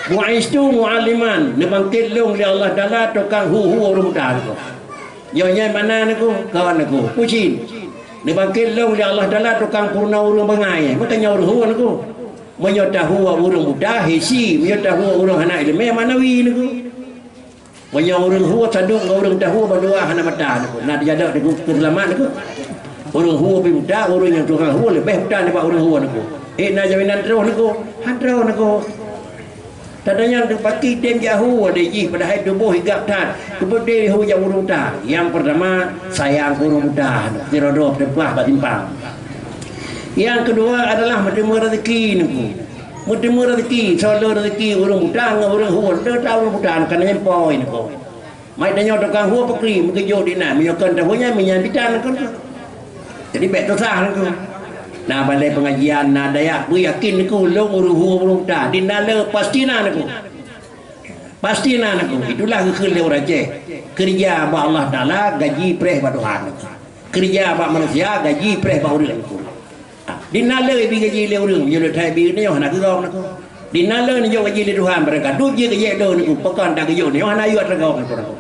"Bu'istu mu'alliman," neubangkét lôn lé Allah Taala tukang hu-hu ureuëng buta, nangko. Nyoe nyan makna, nangko, kon, nangko. Pucin. Neubangkét lôn lé Allah Taala tukang peurunoe ureuëng bangai, meutanyoe ureuëng hu, nangko. Meunyoe tahu ureuëng buta, hisi, meunyoe tahu ureuëng hana iéleumé, maknawi, nangko. Meunyoe ureuëng hu sadub ngon ureuëng tahu bandua hana mata, nangko. Na teujadoe, nangko, keu seulamat, nangko. Ureuëng hu pih buta, ureuëng nyang tukang hu leubeh buta nibak ureuëng hu, nangko. Eh, na jaminan troh, nangko? Han troh, nangko. Tanda nyan teupaki tem jak hu lé jih, padahai tuboh higab that. Keupeue hu jak ureuëng buta? Nyang peurtama, sayang keu ureuëng buta, sidroe-droe teupeugah bak simpang. Nyang keudua adalah meuteumé raseuki, nangko. Meuteumé raseuki, soe le raseuki ureuëng buta ngon ureuëng hu, le ta ureuëng buta, ka na nyang poi, nangko. Mai tanyoe tukang hu bakri, meugeujok di nan, meunyoe kon tahu nyan, meunyan bitan kon. Jadi bèk tusah, nangko. Na balai pengajian, na dayah, beuyakin, nangko, lôn ureuëng hu ureuëng buta, di nan le pasti na, nangko. Pasti na, nangko. Itulah geukheun lé ureuëng Aceh. Keureuja bak Allah Taala, gaji preh bak Tuhan, nangko. Keureuja bak manusia, gaji preh bak ureuëng, nangko. Di nan le ibi gaji lé ureuëng, meunyoe le that ibi nyoe hana keu gob, nangko. Di nan le neujok gaji lé Tuhan, barangkaduek jih gaji lé, nangko, pakon tageujok nyoe hana yue atra gob, nangko, nangko.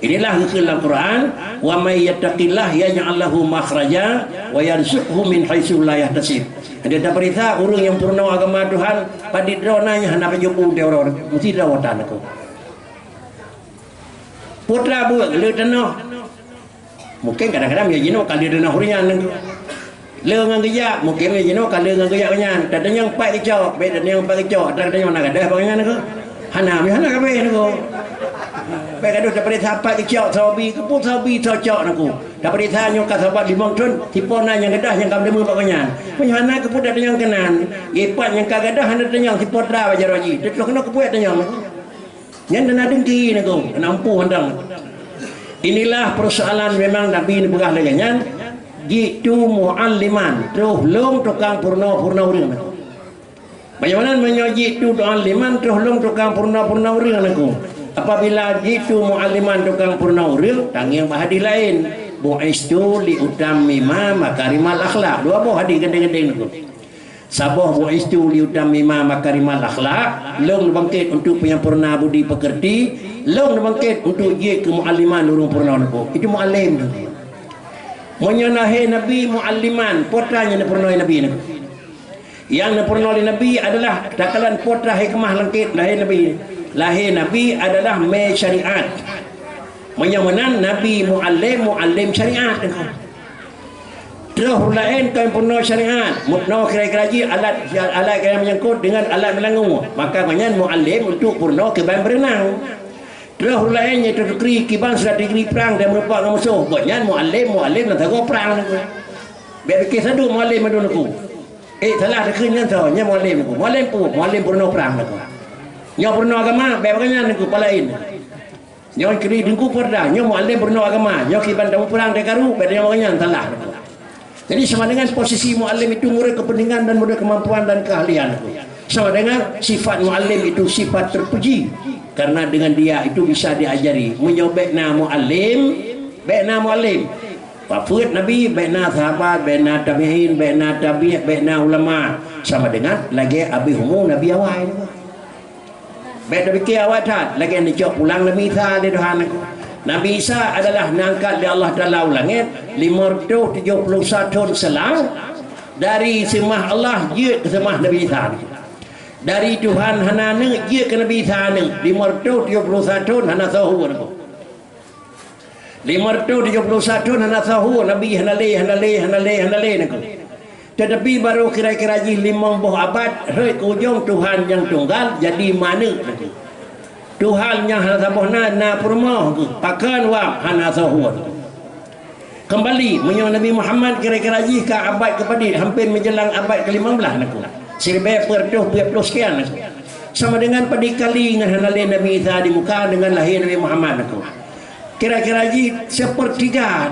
Inilah geukheun lam Quran, "Wa may yattaqillaha yaj'al lahu makhraja wa yarzuqhu min haitsu la yahtasib." Adak tapeuriksa ureuëng nyang peurunoe agama Tuhan, padit droe na nyang hana pajoh bu teuroe, meusidroe tan, nangko. Putra buet le tanoh. Mungkin kadang-kadang ya jinoe ka le tanoh ureuëng nyan, nangko. Le ngon geujak, mungken jinoe ka le ngon geujak nyan. Tatanyong pat geucok, bèk tatanyong pat geucok, tatanyong na gadôh bak nyan keuh. Hana, hana kabeh nyoe. Bèk gadoh tapeuriksa pat geucok, soe bi, keupeue soe bi, soe cok nyoe keuh. Tapeuriksa nyoe ka sabat limong thon, sipo na nyang gadôh nyang ka meuteumeung bak nyan. Meunyoe hana keupeue tatanyong keunan, ipat nyang ka gadôh hana tatanyong sipo tra bak jaroe jih. Teuh keunoe keupeue tatanyong nyoe keuh. Nyan dan dengki nyoe keuh, hana mampu handang. Inilah persoalan memang Nabi neupeugah lagèe nyan, "Ji'tu mu'alliman," troh lôn tukang peurunoe-peurunoe ureueng nyoe keuh. Bagaimana meunyoe ji'tu mu'alliman, troh lôn tukang peurunoe-peurunoe ureueng nyoe keuh? Apabila ji'tu mu'alliman, tukang peurunoe ureueng, tangieng bak hadis laén, "Bu'istu li utammima makarimal akhlak." Dua boh hadis gandeng-gandeng nyoe keuh. Saboh, "Bu'istu li utammima makarimal akhlak," lôn neubangkét untuk penyempurna budi pekerti, lôn neubangkét untuk jeuet keu mu'alliman ureueng peurunoe nyoe keuh. Itu mu'allim nyoe keuh. Meunyoe lahé Nabi mu'alliman, peue nyang neupeurunoe Nabi nyoe keuh? Nyang neupeurunoe lé Nabi adalah takalon peue hikmah langkét lahé Nabi. Lahé Nabi adalah mé syariat. Meunyoe meunan, Nabi mu'allim, mu'allim syariat nyoe keuh. Troh ureueng laén kon peurunoe syariat, meurunoe kira-kira jih alat, alat nyang menyangkut dengan alat meulangue. Maka gobnyan mu'allim untuk peurunoe kiban beureunang. Troh ureueng laén nyang teutukri kiban strategi prang dan meurumpok ngon musoh. Gobnyan mu'allim, mu'allim nyang sagoe prang nyoe keuh. Bèk pike saduek mu'allim mandum nyoe keuh. Eh, salah takheun nyan soe, nyan mu'allim nyoe keuh. Mu'allim peue? Mu'allim peurunoe prang nyoe keuh. Nyoe peurunoe agama, bèk bak nyan nyoe keuh, pala laén. Nyoe kri Teungku Farda, nyoe mu'allim peurunoe agama, nyoe kiban tamu prang teukaru, bèk nyoe nyan salah. Jadi sama dengan posisi mu'allim itu menurut kepentingan dan menurut kemampuan dan keahlian. Sama dengan sifat mu'allim itu sifat terpuji karena dengan dia itu bisa diajari. Meunyoe bèk na mu'allim, bèk na mu'allim. Wafeuet Nabi, bèk na sahabat, bèk na tabi'in, bèk na tabi', bèk na ulama. Sama dengan lagèe abéh umu Nabi awai. Bèk tapike awai that, lagèe neucok pulang Nabi Isa lé Tuhan. Nabi Isa adalah neuangkat lé Allah Taala u langèt limong reutôh tujoh ploh sa thon seulang dari seumah Allah jeuet keu seumah Nabi Isa. Dari Tuhan hana aneuk jeuet keu Nabi Isa aneuk, limong reutôh tujoh ploh sa thon hana soe hue nyoe keuh. Limong reutôh tujoh ploh sa thon hana soe hue, Nabi hana lé, hana lé, hana lé, hana lé nyoe keuh. Tetapi barô kira-kira jih limong boh abad, rhot keu ujong Tuhan nyang tunggal jadi meuaneuk nyoe keuh. Tuhan nyang hana saboh na, na peurumoh nyoe keuh. Pakon wab hana soe hue nyoe keuh. Keumbali, meunyoe Nabi Muhammad kira-kira jih ka abad keupadit, hampir meujalan abad keulimong blaih nyoe keuh. Siribèe peuet reutôh peuet ploh sekian nyoe keuh. Sama dengan padit kali ngon hana lé Nabi Isa di muka dengan lahé Nabi Muhammad nyoe keuh. Kira-kira jih seupeurtiga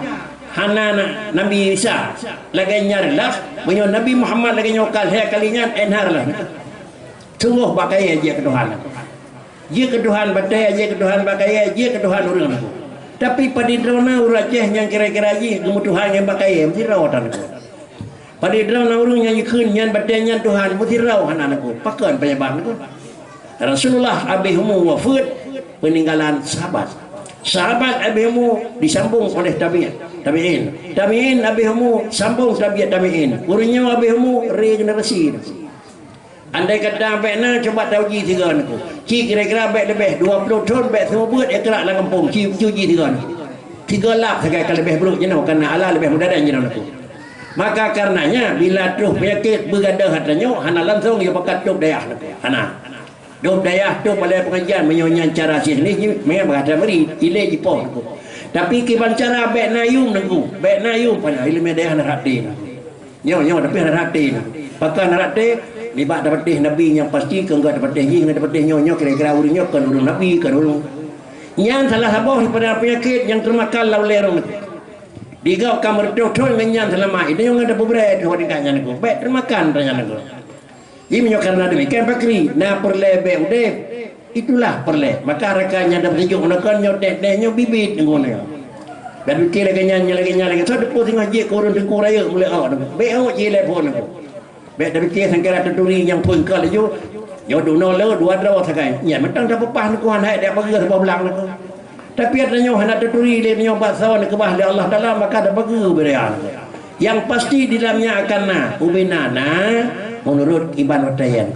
hana na-, Nabi Isa. Lagèe nyan lah, meunyoe Nabi Muhammad lagèe nyoe ka lhèe kali nyan, énhar lah. Sunggoh bak kayèe jeuet keu Tuhan. Jeuet keu Tuhan batèe, jeuet keu Tuhan bak kayèe, jeuet keu Tuhan ureueng nyoe keuh. Tapi padit droeneuh ureueng Aceh nyang kira-kira jih geumeutuhan ngon bak kayèe, meusidroe tan nyoe keuh. Padit droeneuh ureueng nyang jikheun nyan batèe nyan Tuhan, meusidroe hana nyoe keuh. Pakon peunyeubab nyoe keuh? Rasulullah abéh umu wafeuet, peuninggalan sahabat. Sahabat abéh umu disambong oleh tabi-, tabi'in. Tabi'in abéh umu sambong tabi'ut tabi'in. Ureueng nyoe abéh umu regenerasi. Andai kata bèk na, cuba tauji sigoe nyoe keuh. Ci kira-kira bèk leubeh dua ploh thon bèk seumeubeuet Iqra lam gampông, ci, cuji sigoe nyoe keuh. Sigoe lap sagai ka leubeh brôk jinoe, kareuna Allah leubeh muda dan jinoe nyoe keuh. Maka karenanya bila troh peunyakét beugadôh atra nyoe hana langsong jipakat tôb dayah nyoe keuh. Hana. Dôb dayah, dôb balai pengajian, meunyoe nyan cara sihli, meunyoe bahasa Melayu, ilée jipoh nyoe keuh. Tapi kiban cara bèk na yum nyoe keuh, bèk na yum, padahai ileumèe dayah na rhot até nyoe keuh. Nyoe, nyoe, tapi na rhot até nyoe keuh. Pakon na rhot até, nibak tapatéh Nabi nyang pasti, keu ngon tapatéh jih, ngon tapatéh nyoe, nyoe kira-kira ureueng nyoe kon ureueng Nabi, kon ureueng. Nyan salah saboh daripada peunyakét nyang teumakan lam ulèe ureueng nyoe keuh. Digob ka meureutoh thon ngon nyan seulama, itu nyang ada beubrèe teuh tingkat nyan nyoe keuh. Bèk teumakan nyan nyoe keuh. Jadi meunyoe karena demikian, pakri na peureulèe bèk udép, itulah peureulèe. Maka rakan nyang dapeuseujok meunokon nyoe teh-teh nyoe bibit nyoe nyoe. Dan pike lagèe nyan, nyoe lagèe nyan, lagèe soe teupeu singoh jeuet keu ureueng teungku rayeuk mulai awak teungku. Bèk awak jilèe phon teungku. Bèk tapike sangkira teuturi nyang phon ka laju. Nyoe dunoe le dua droe sagai. Nyan mantong tapeupah teungku han hai dak pageue saboh blang teungku. Tapi atra nyoe hana teuturi lé nyoe bak sawan keubah lé Allah Taala, maka tapageue beurehan. Nyang pasti di dalamnya akan na, ubena na, meunurot iban watèe nyan.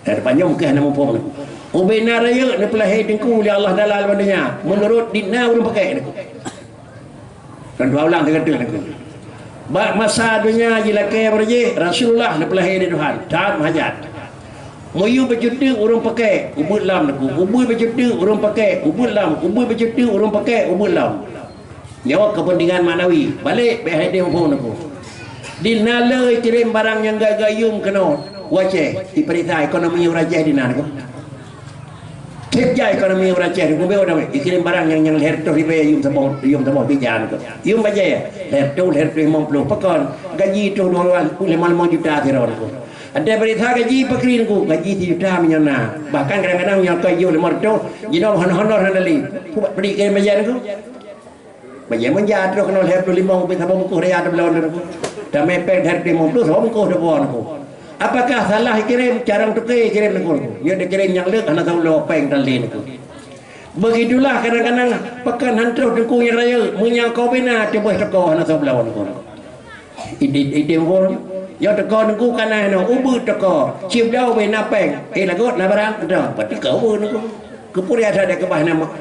Dan panyöng keuh hana muphom. Ubena rayeuk neupeulahé teungku lé Allah Taala lam donya, meunurot di na ureueng pakai teungku. Dan dua ulang teuka teuk teungku. Bak masa donya jilakée beurajih, Rasulullah neupeulahé lé Tuhan, that meuhajat. Meuyue beucuteuk ureuëng pakée, ubeuet lam neukô. Ubeuet beucuteuk ureuëng pakée, ubeuet lam. Ubeuet beucuteuk ureuëng pakée, ubeuet lam. Nyoe keupeuntengan maknawi. Balek bèk hai deueng phon neukô. Di na le kirém barang nyang gayue-gayue keunoe u Aceh, ipeuriksa ekonomi ureuëng Aceh di na neukô. Tiep jai ekonomi ureuëng Aceh, neukô, bèk udang, ikirém barang nyang, nyang lhèe reutôh ribèe yum saboh, yum saboh bija neukô. Yum bajèe, lhèe reutôh, lhèe reutôh limong ploh. Pakon, gaji troh dua limong juta sidroe neukô. Ada berita gaji pakri neukô, gaji sijuta meunyoe na. Bahkan kadang-kadang meunyoe ka yôh limong reutôh, jinoe honor-honor hana lé. Peue bak peuri kirém bajèe neukô? Bajèe meunja troh keunoe lhèe ploh limong, ubit saboh bungkôh raya tabloe neukô. Tamè péng lhèe ploh limong ploh, saboh bungkôh tabloe neukô. Apakah salah ikirém, carông tuké ikirém neukô? Nyoe dikirém nyang leuek hana saboh bloe péng tan lé neukô. Begitulah kadang-kadang pakon han troh teungku nyang rayeuk, meunyoe ka ubé na teuboh teuko hana saboh bloe neukô. Idit, idit won. Nyoe teuko neungku ka na inoe, ubeuet teuko. Cit bloe ubé na péng. Eh, lagot na barang, dah. Berarti ka ubeuet neungku. Keupeue atra dek keubah na ma-,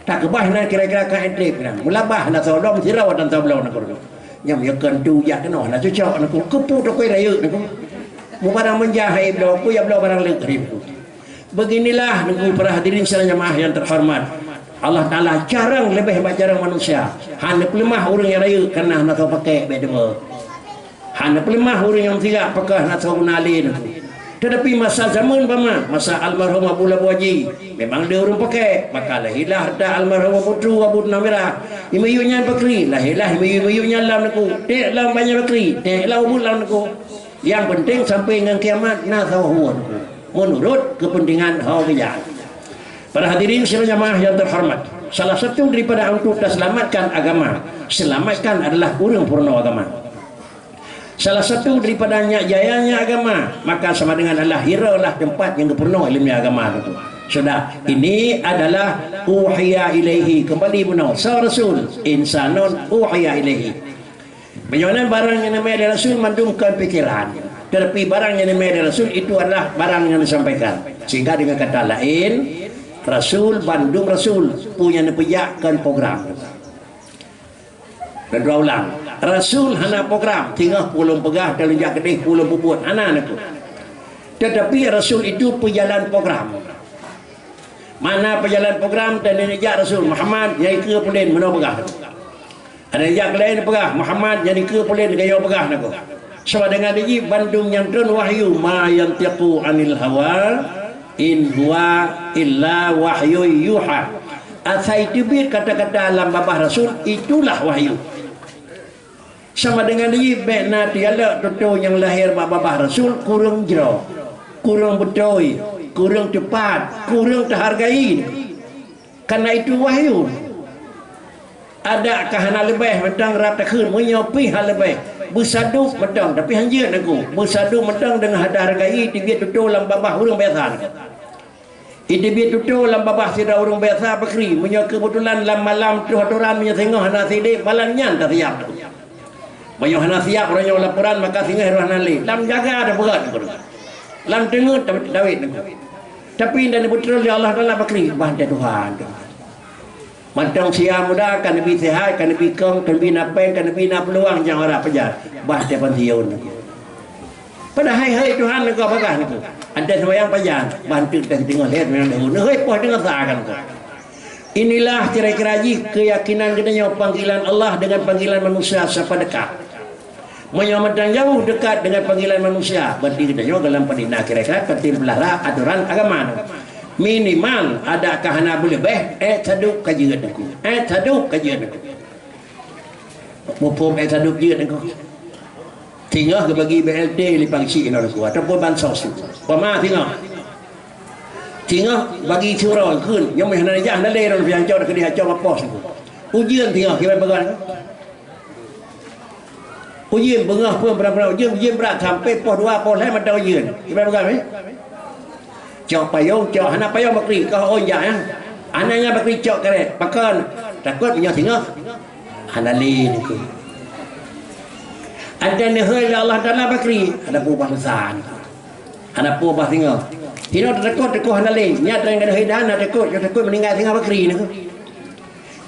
Takeubah na kira-kira ka entrip na. Meulabah na soe dong sidroe dan soe bloe na guru. Nyam ya kan tu jak keunoe na cucok na ku. Keupeue teuka rayeuk na ku. Mubarang meunja hai bloe, ku ya bloe barang leuek rim ku. Beginilah nunggu para hadirin sidang jamaah yang terhormat. Allah Taala carông leubeh bak carông manusia. Hana peuleumah ureuëng nyang rayeuk karena hana soe pakée bèk deungoe. Hana peuleumah ureuëng nyang sigak pakon hana soe guna lé neukô. Tetapi masa zaman bama, masa almarhum Abu Labu Haji, memang lé ureuëng pakée, maka lahirlah harta almarhum Abu Tu, Abu Namira. Imiyup nyan pakri, lahirlah imiyup-imiyup nyan lam neukô. Ték lam banyak pakri, ték lam ubit lam neukô. Yang penting sampai ngon kiamat na soe huwa neukô. Menurut kepentingan ho geujaat. Para hadirin sidang jamaah yang terhormat, salah satu daripada untuk terselamatkan agama, selamatkan adalah ureuëng peurunoe agama. Salah satu daripada nyak jayanya agama, maka sama dengan adalah hiralah tempat nyang geupeurunoe ileumèe agama tu. Sudah, ini adalah uhiya ilaihi, kembali bunoe. Soe Rasul, insanun uhiya ilaihi. Meunyoe barang nyang neumè lé Rasul mandum kon pikeran. Tetapi barang nyang neumè lé Rasul itu adalah barang nyang disampaikan. Sehingga dengan kata lain, Rasul bandum Rasul punya neupeujak kon program. Dan dua ulang, Rasul hana program, singoh pulom peugah, taleueng jak keudeh pulom peubuet, hana neukô. Tetapi Rasul itu peujalan program. Mana peujalan program dan neujak Rasul Muhammad, nyang ikeue pulen meunoe peugah. Ada jak laén peugah, Muhammad nyang ikeue pulen gayô peugah neukô. Sama dengan jih bandum nyang treun wahyu, ma yantiqu anil hawa, in huwa illa wahyu yuha. Asai teubiet kata-kata lam babah Rasul, itulah wahyu. Sama dengan jih bèk na teujalok tutoe nyang lahé bak babah Rasul kureueng jroh, kureueng beutôi, kureueng teupat, kureueng teuhargai. Karena itu wahyu. Adak ka hana leubeh mantong rab takheun, meunyoe pih hana leubeh. Beusadub mantong, tapi hanjeuet neukô. Beusadub mantong deungon hana hargai, teubiet tutoe lam babah ureuëng biasa neukô. Iteubiet tutoe lam babah sidroe ureuëng biasa pakri, meunyoe keubeutulan lam malam troh atoran meunyoe singoh hana sidéh, malam nyan tasiap. Meunyoe hana siap uroe nyoe laporan, maka singoh roh hana lé. Lam jaga dah berat neukô. Lam teungeut dawet neukô. Tapi dan beutôi lé Allah Taala pakri, bah teuh Tuhan tu. Mantong sia muda ka neubi sihat, ka neubi kong, ka neubi na péng, ka neubi na peuluang nyang ora peujat. Bah teuh pensiun. Padahai hai Tuhan neugah bagah neukô. Ada sembahyang pajan, bah teuh teuh teungoh lhèe sembahyang dahulu. Neuhôi poh teungoh sa kan neukô. Inilah kira-kira jih keyakinan geutanyoe panggilan Allah dengan panggilan manusia sepadekah. Meunyoe mantong jauh dekat dengan panggilan manusia, berarti geutanyoe dalam padina kira-kira penting pelara aturan agama. Minimal ada ka hana beuleubeh, eh sadub ka jeuet neukô. Eh sadub ka jeuet neukô. Muphom eh sadub jeuet neukô. Singoh geubagi B L T lé pangsi inoe neukô ataupun bansos. Pama singoh. Singoh bagi surau kheun, nyang meuh hana jah hana lé ron pian cok keudéh cok mapos neukô. Ujeuen singoh kiban peugah neukô. Ujeuen beungoh pun beurang-beurang ujeuen, ujeuen brat sampai poh dua poh lhèe mantong ujeuen. Kiban peugah meh. Cok payong, cok hana payong bakri, kah ôn jak, ya. Hana nya bakri cok karet. Pakon? Takot meunyoe singoh. Hana lé neukô. Ada neuhôi lé Allah Taala bakri, ada peue bah basa neukô. Ada peue bah singoh. Singoh takot, takot hana lé. Nyan tan gadôh hidan, takot, takot meuninggai singoh bakri neukô.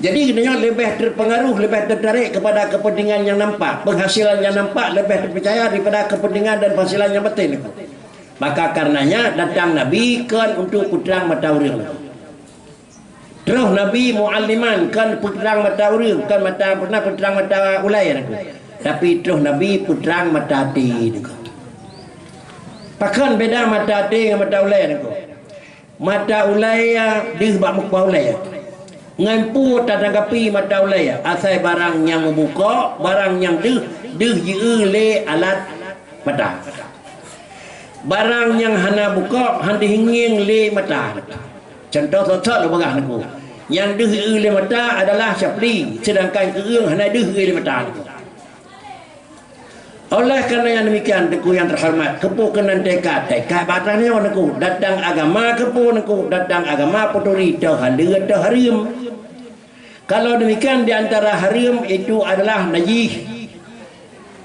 Jadi, geutanyoe leubeh terpengaruh, leubeh tertarik kepada kepentingan nyang nampak, penghasilan nyang nampak leubeh terpercaya daripada kepentingan dan penghasilan nyang batin. Maka karenanya datang Nabi kon untuk peutrang mata ureuëng. Troh Nabi mualliman, kon peutrang mata ureuëng, kon mata, peutrang mata ulée, tapi troh Nabi peutrang mata até. Pakon beda mata até ngon mata ulée? Mata ulée deuh bak muka ulée. Ngon peue tatanggapi mata ulée? Asai barang nyang meubukok, barang nyang deuh, deuh jieu lé alat mata. Barang nyang hana bukok, hana deuh ngieng lé mata. Contoh sot-sot lôn peugah nangku. Nyang deuh jieu lé mata adalah sapli, sedangkan keueueng hana deuh jieu lé mata nangku. Oleh karena nyang demikian, Teungku yang terhormat, keupeue keunan teuka, teuka bak tanyoe Teungku, datang agama keupeue Teungku, datang agama peuturi teuh haleue teuh hareuem. Kalau demikian, di antara hareuem itu adalah najih.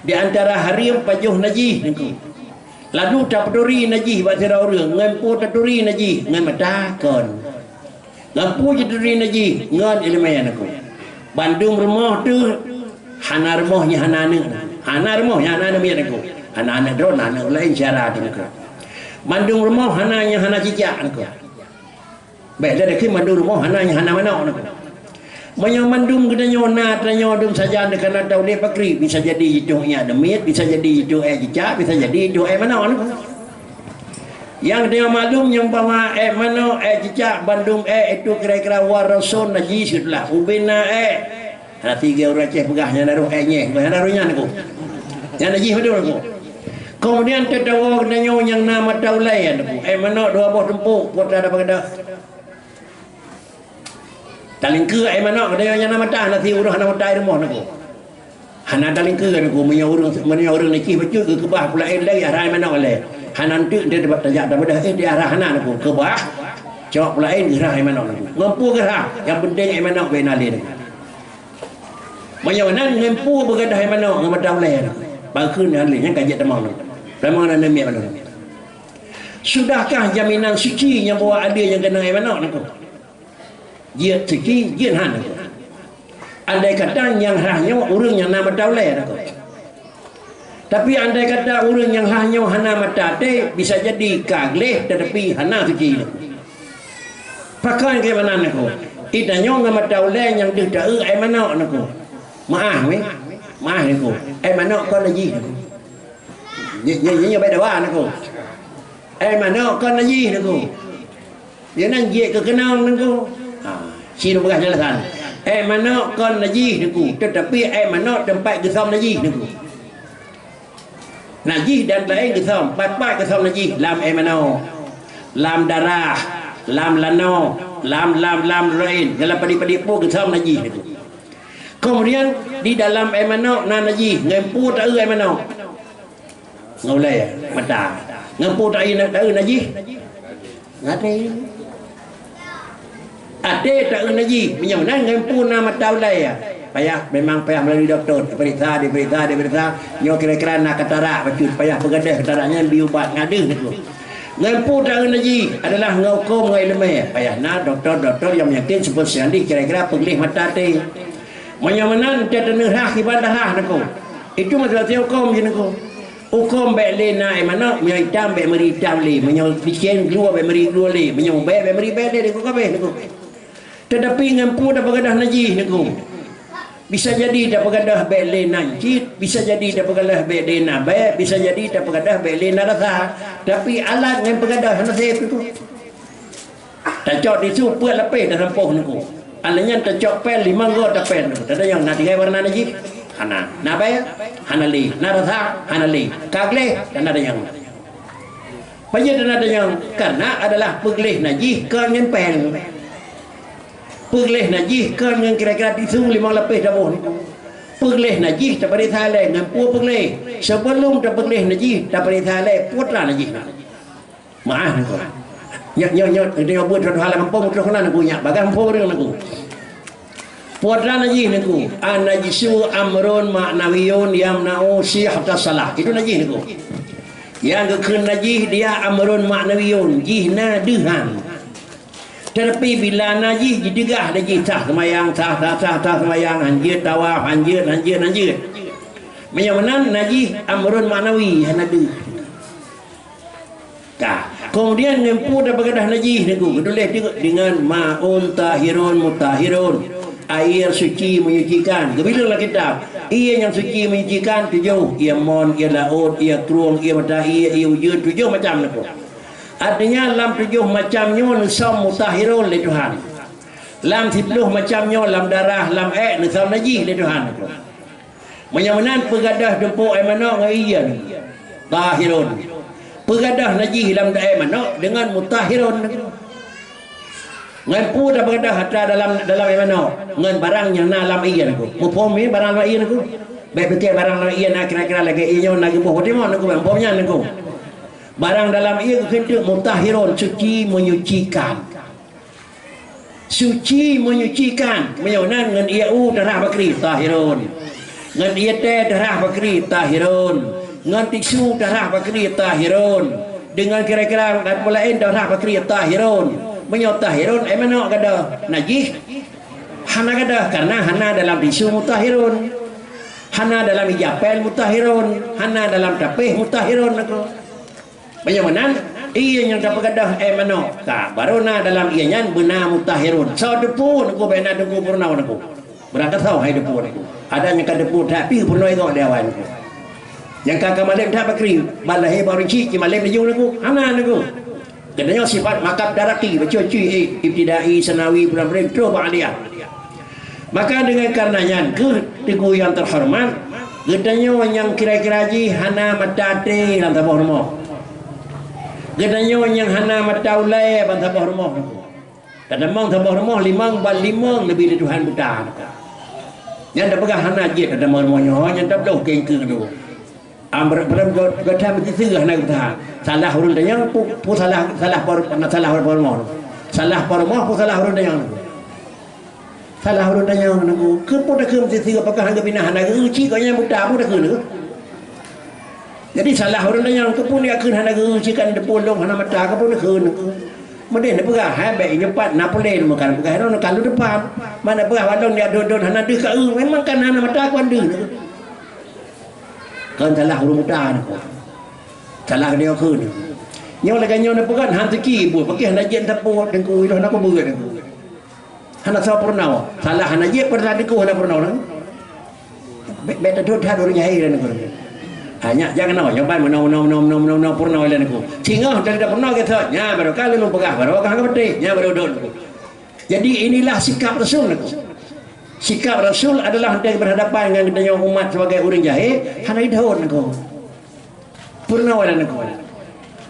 Di antara hareuem pajoh najih Teungku. Lalu tapeuturi najih bak sidroe ureuëng, ngon peue taturi najih, ngon mata kon. Ngon peue jituri najih? Ngon iéleumé Teungku. Bandum rumoh teuh hana rumoh nyang hana aneuëk. Hana rumoh nyang hana aneuëk miet Teungku. Hana aneuëk droe, na aneuëk laén syara Teungku. Bandum rumoh hana nyang hana cicak Teungku. Bék lé dakeuh bandum rumoh hana nyang hana manok Teungku. Meunyoe mandum geutanyoe na tanyoe dum sajan deukana taudeb pakri, bisa jadi jituek ié deumiet, bisa jadi jituek ié cicak, bisa jadi jituek ié manok Teungku. Nyang tanyoe maklum nyang bahwa ié manok, ié cicak, bandum ié itu kira-kira warasun najis geutulah. Ubena ié. Hana tiga ureuëng Aceh peugah nyang naroh ié nyeh, bukan nyang naroh nyan Teungku. Nyang najis beutôi Teungku. Kemudian teudawa geutanyoe nyang na mata ulée Teungku. Ié manok dua boh tumpuk, pot ada bagadah. Talingkeue ié manok, geutanyoe nyang na mata, hana si ureuëng hana mata ié rumoh Teungku. Hana talingkeue Teungku, meunyoe ureuëng, meunyoe ureuëng najih bacut geukeubah pula ié lé, arah ié manok lé. Hana enteuk deh tajak tabeudôh, eh, di arah hana Teungku. Keubah, cok pula ié geurah ié manok Teungku. Ngon peue geurah, nyang penting ié manok bék na lé Teungku. Meunyoe nan ngon peue beugadah ié manok ngon mata ulée Teungku. Pakon hana lé, nyan ka jeuet tamong Teungku. Tamong nan miet manok. Sudahkah jaminan suci nyang bahwa ada nyang keuneuk ié manok Teungku? Jeuet suci, jeuet hana. Andai kata nyang hlah nyoe ureuëng nyang na mata ulée Teungku. Tapi andai kata ureuëng nyang hlah nyoe hana mata até, bisa jadi ka gleh tetapi hana suci Teungku. Pakon keu meunan Teungku? Geutanyoe ngon mata ulée nyang deuh taeu ié manok Teungku. Meuáh weh. Meuáh Teungku. Ié manok kon najih Teungku. Nyoe, nyoe, nyoe, nyoe bék dawa Teungku. Ié manok kon najih Teungku. Nyan jeuet keu keunong Teungku. Ha, si peugah jelasan. Ié manok kon najih Teungku, tetapi ié manok teumpat geusom najih Teungku. Najih dan laén geusom, pat-pat geusom najih lam ié manok, lam darah, lam lanoe, lam, lam, lam laén, dalam padi-padi peue geusom najih Teungku. Kemudian di dalam ié manok na najih, ngon peue taeu ié manok? Ngon ulée, mata. Ngon peue taeu na-, taeu najih? Até. Até taeu najih, meunyoe nan ngon peue na mata ulée. Payah, memang payah melalui dokto, diperiksa, diperiksa, diperiksa. Nyoe kira-kira na katarak bacut, payah peugadeh katarak nyan bri ubat ngadeuh Teungku. Ngon peue taeu najih adalah ngon huköm ngon iéleumé. Payah na dokto-dokto nyang meyakin spesialis kira-kira peugleh mata até. Meunyoe meunan, teuh teuneuk hlah kiban dah hlah Teungku. Itu masalah huköm jih Teungku. Huköm bék lé na ié manok, meunyoe itam bék meuri itam lé, meunyoe licén glue bék meuri glue lé, meunyoe bée bék meuri bée lé, Teungku, ka abéh Teungku. Tetapi ngon peue tapeugadôh najih Teungku? Bisa jadi tapeugadôh bék lé na cit, bisa jadi tapeugadôh bék lé na bée, bisa jadi tapeugadôh bék lé na rasa. Tapi alat ngon peugadôh hana sép Teungku. Tacok tisu peuet lapéh tasampôh Teungku. Alah nyan tacok pél limong goe tapél Teungku. Tadayang na tinggai warna najih? Hana. Na bée? Hana lé. Na rasa? Hana lé. Ka gleh? Tadayang. Pajan tadayang? Karena adalah peugleh najih kon ngon pél. Peugleh najih kon ngon kira-kira tisu limong lapéh taboh Teungku. Peugleh najih tapareksa lé ngon peue peugleh. Sebelum tapeugleh najih, tapareksa lé peue tra najih na. Meuáh Teungku. Nyoe, nyoe, nyoe, nyoe buet satu hal gampông terus keunan Teungku nyak. Bagaih muphom ureueng Teungku. Peue tra najih Teungku? An-najsu amrun ma'nawiyyun yamna'u sihhatas shalah. Itu najih Teungku. Nyang geukheun najih dia amrun ma'nawiyyun, jih na deuhan. Tapi bila najih jideugah lé jih, sah seumayang, sah, sah, sah, sah seumayang, hanjeuet tawaf, hanjeuet, hanjeuet, hanjeuet. Meunyoe meunan najih amrun ma'nawi, hana deuh. Ka. Kemudian ngon peue tapeugadôh najih Teungku, geutuléh teuk deungon ma'un tahirun mutahhirun, air suci menyucikan. Geubri lôn lam kitab, ié nyang suci menyucikan tujoh, ié mon, ié laôt, ié krueng, ié mata ié, ié ujeuen, tujoh macam Teungku. Artinya lam tujoh macam nyoe neusöm mutahhirun lé Tuhan. Lam siplôh macam nyoe lam darah, lam ék neusöm najih lé Tuhan Teungku. Meunyoe meunan peugadôh tumpôk éh manök ngon ié, tahirun. Peugadôh najih lam éh manök deungon mutahhirun. Ngon peue tapeugadôh atra dalam, dalam éh manök? Ngon barang nyang na lam ié Teungku. Muphom barang lam ié Teungku? Bèk pike barang lam ié na kira-kira lagèe ié nyoe na geuboh watèe mon Teungku, bèk muphom nyan Teungku. Barang dalam ié geukheun teuk mutahhirun, suci menyucikan. Suci menyucikan. Meunyoe nan ngon ié u tarhah bakri, tahirun. Ngon ié tée tarhah bakri, tahirun. Ngon tisu tarhah bakri, tahirun. Deungon kira-kira dan peue laén tarhah bakri, tahirun. Meunyoe tahirun, éh manök gadôh najih? Hana gadôh, karena hana dalam tisu mutahhirun. Hana dalam ija pél mutahhirun. Hana dalam tapéh mutahhirun Teungku. Meunyoe meunan, ié nyang tapeugadôh éh manök, ka, barô na dalam ié nyan beuna mutahhirun. Soe teupeu Teungku, bèk na Teungku peurunoe Teungku. Beurangkasoe hai teupeu Teungku. Ada nyang ka teupeu that pih peurunoe gob lé awai Teungku. Nyang ka, ka malém that bakri, ban lahé bak ureueng chik, ci malém laju Teungku. Hana Teungku. Geutanyoe sifat makam taraki, bacut cui, eh, ibtidai, sanawi, primary, troh bak aliyah. Maka deungon kareuna nyan kheueh Teungku nyang teuhoreumat, geutanyoe nyang kira-kira jih hana mata até lam saboh rumoh. Geutanyoe nyang hana mata ulèe ban saboh rumoh. Tatamong saboh rumoh limong ban limong leubeh lé Tuhan buta. Nyan tapeugah hana jeuet tatamong rumoh nyoe, nyan tabloh kengkeung tu. Am, ber-, ber-, ber-, gata meuteuseuh hana geupeutahan. Salah ureueng tanyong, pu-, pu salah, salah por-, salah ureueng por rumoh. Salah por rumoh, pu salah ureueng tanyong. Salah ureueng tanyong, Teungku. Keupeue takheun meuteuseuh, pakon hana geupinah, hana geueuci, kok nyan buta, peue takheun, Teungku? Jadi salah ureueng tanyong, keupeue neukheun hana geueuci, kan teupeu lôn hana mata, keupeue neukheun, Teungku? Meudeh neupeugah, hai, bèk inyoe pat, na puléh, meukan peugah, nyoe ka lôn depan. Mana peugah, walong di adon-adon, hana deuh ka eu, memang kan hana mata, kon deuh, Teungku. Kon salah ureueng buta nyoe. Salah geutanyoe kheun. Nyoe lagèe nyoe neupeugah han teuki buet, pakri hana jeuet tapeubuet Teungku, ilôn hana peubeuet Teungku. Hana soe peurunoe. Salah hana jeuet, pada Teungku hana peurunoe. Bèk, bèk tadhôt that ureueng jahé lé Teungku. Ha, nyak, jangan nyoe, nyoe ban meunoe, meunoe, meunoe peurunoe lé Teungku. Singoh dari dah peurunoe geutot, nyan baru ka lôn peugah, baru ka hana beutôi, nyan baru dot Teungku. Jadi inilah sikap Rasul Teungku. Sikap Rasul adalah untuk berhadapan dengan geutanyoe umat sebagai ureueng jahé, hana idhon Teungku. Peurunoe dan Teungku.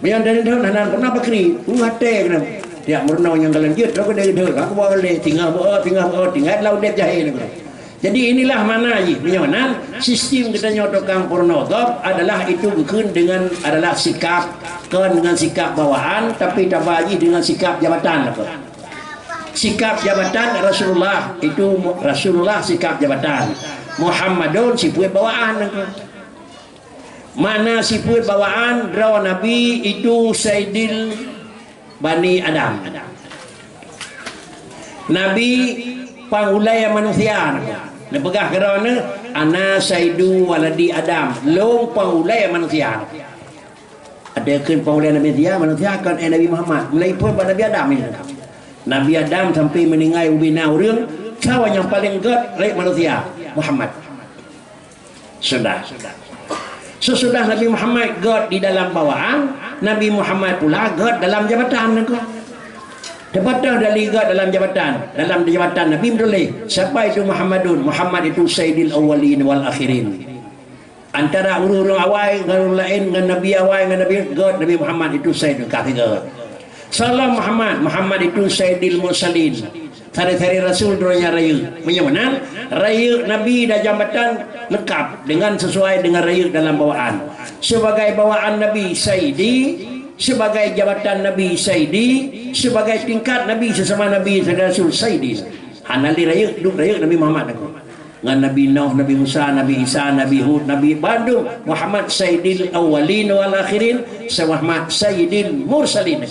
Meunyoe dari idhon hana peurunoe pakri, uh, até keunan. Tiap meurunoe nyang galan jeuet, lôn keuneuk idhon, aku bawa lé, tinggai beuôt, tinggai beuôt, tinggai lam udép jahé Teungku. Jadi inilah makna jih. Meunyoe nan sistem geutanyoe tukang peurunoe gob adalah itu geukheun dengan adalah sikap, kon dengan sikap bawaan, tapi taba jih dengan sikap jabatan Teungku. Sikap jabatan Rasulullah, itu mu-, Rasulullah sikap jabatan. Muhammadun sifeuet bawaan Teungku. Makna sifeuet bawaan droe Nabi itu Saidil Bani Adam. Nabi pangulèe manusia Teungku. Neupeugah keu droeneuh, "Ana Saidu Waladi Adam." Lôn pangulèe manusia. Ada kheun pangulèe Nabi Isa, manusia kon, eh, Nabi Muhammad. Mulai phon bak Nabi Adam nyan. Nabi Adam sampai meuninggai ubena ureueng, soe nyang paleng gèt rakyat manusia? Muhammad. Sudah. Sesudah Nabi Muhammad gèt di dalam bawaan, Nabi Muhammad pula gèt dalam jabatan Teungku. Teupeugah dari gèt dalam jabatan, dalam jabatan Nabi meutuléh, siapa itu Muhammadun? Muhammad itu Sayyidil Awwalin wal Akhirin. Antara ureueng-ureueng awai ngon ureueng laén, ngon nabi awai ngon nabi gèt, Nabi Muhammad itu Saidul Kafir. Salam Muhammad, Muhammad itu Saidil Mursalin. Sari-sari Rasul droe nyang rayeuk. Meunyoe meunan, rayeuk Nabi dan jabatan lengkap dengan sesuai dengan rayeuk dalam bawaan. Sebagai bawaan Nabi Saidi, sebagai jabatan Nabi Saidi, sebagai tingkat Nabi sesama Nabi dan Rasul Saidi. Hana lé rayeuk, duek rayeuk Nabi Muhammad Teungku. Ngon Nabi Nuh, Nabi Musa, Nabi Isa, Nabi Hud, Nabi bandum, Muhammad Sayyidil Awwalin wal Akhirin, Muhammad Sayyidil Mursalin.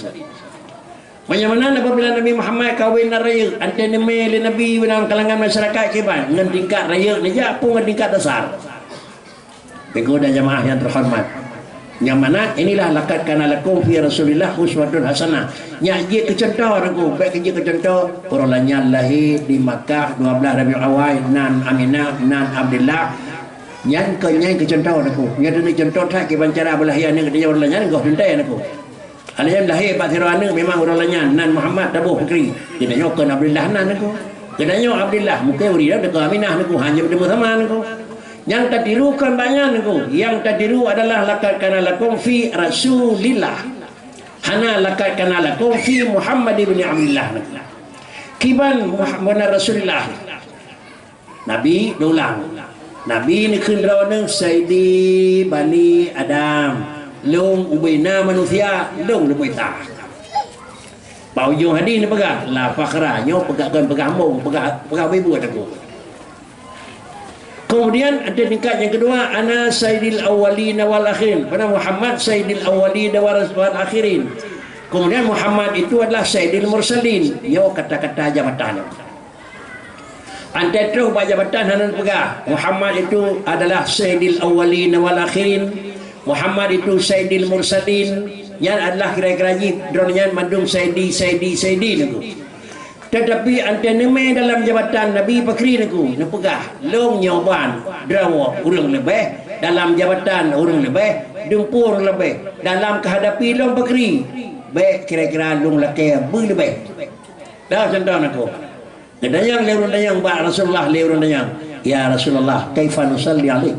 Meunyoe meunan, apabila Nabi Muhammad kawin na rayeuk, anté neumé lé Nabi lam kalangan masyarakat kiban, ngon tingkat rayeuk neujak peue ngon tingkat dasar. Teungku dan jamaah yang terhormat. Nyang mana inilah laqad kana lakum fi Rasulillah uswatun hasanah. Nyak jeuet keu cuntoh Teungku, bèk keu jeuet keu cuntoh. Uroe nyan lahé di Makkah dua belas Rabiul Awal, nan Aminah, nan Abdullah. Nyan keu nyan keu cuntoh Teungku. Nyan keuneuk cuntoh that kiban cara beulahé aneuk geutanyoe uroe nyan goh teuntèe Teungku. Alèh nyan lahé bak sidroe aneuk memang uroe nyan nan Muhammad taboh peukri. Geutanyoe kon Abdullah nan Teungku. Geutanyoe Abdullah mungken ureueng nyan deungon Aminah Teungku, hana meuteumé sama Teungku. Nyang tatiru kon bak nyan Teungku. Nyang tatiru adalah laqad kana lakum fi Rasulillah. Hana laqad kana lakum fi Muhammad ibn Abdullah Teungku. Kiban Muhammad Rasulillah. Nabi, ulang. Nabi neukheun droeneuh, "Sayyidi bani Adam, lôn ubena manusia, lôn leubeh tah." Bak ujong hadis neupeugah, "La fakhra," nyoe peugah kon peugah mong, peugah, peugah beubuet Teungku. Kemudian ada tingkat yang kedua, "Ana sayyidil awwalina wal akhirin." Pada Muhammad sayyidil awwalina wal, wal akhirin. Kemudian Muhammad itu adalah sayyidil mursalin. Nyoe kata-kata jabatan. Anté troh bak jabatan hana peugah, Muhammad itu adalah sayyidil awwalin wal akhirin, Muhammad itu sayyidil mursalin, nyan adalah kira-kira jih, droeneuh nyan mandum sayyidi, sayyidi, sayyidi Teungku. Tetapi anté neumé dalam jabatan Nabi pakri Teungku, neupeugah, "Lôn nyoe ban, droe ureueng leubeh, dalam jabatan ureueng leubeh, dumpeue ureueng leubeh, dalam keuhadapi lôn pakri, bèk kira-kira lôn lakèe beuleubeh." Dah contoh Teungku. Geutanyong lé ureueng tanyong bak Rasulullah, lé ureueng tanyong, "Ya Rasulullah, kaifa nusalli alaik?"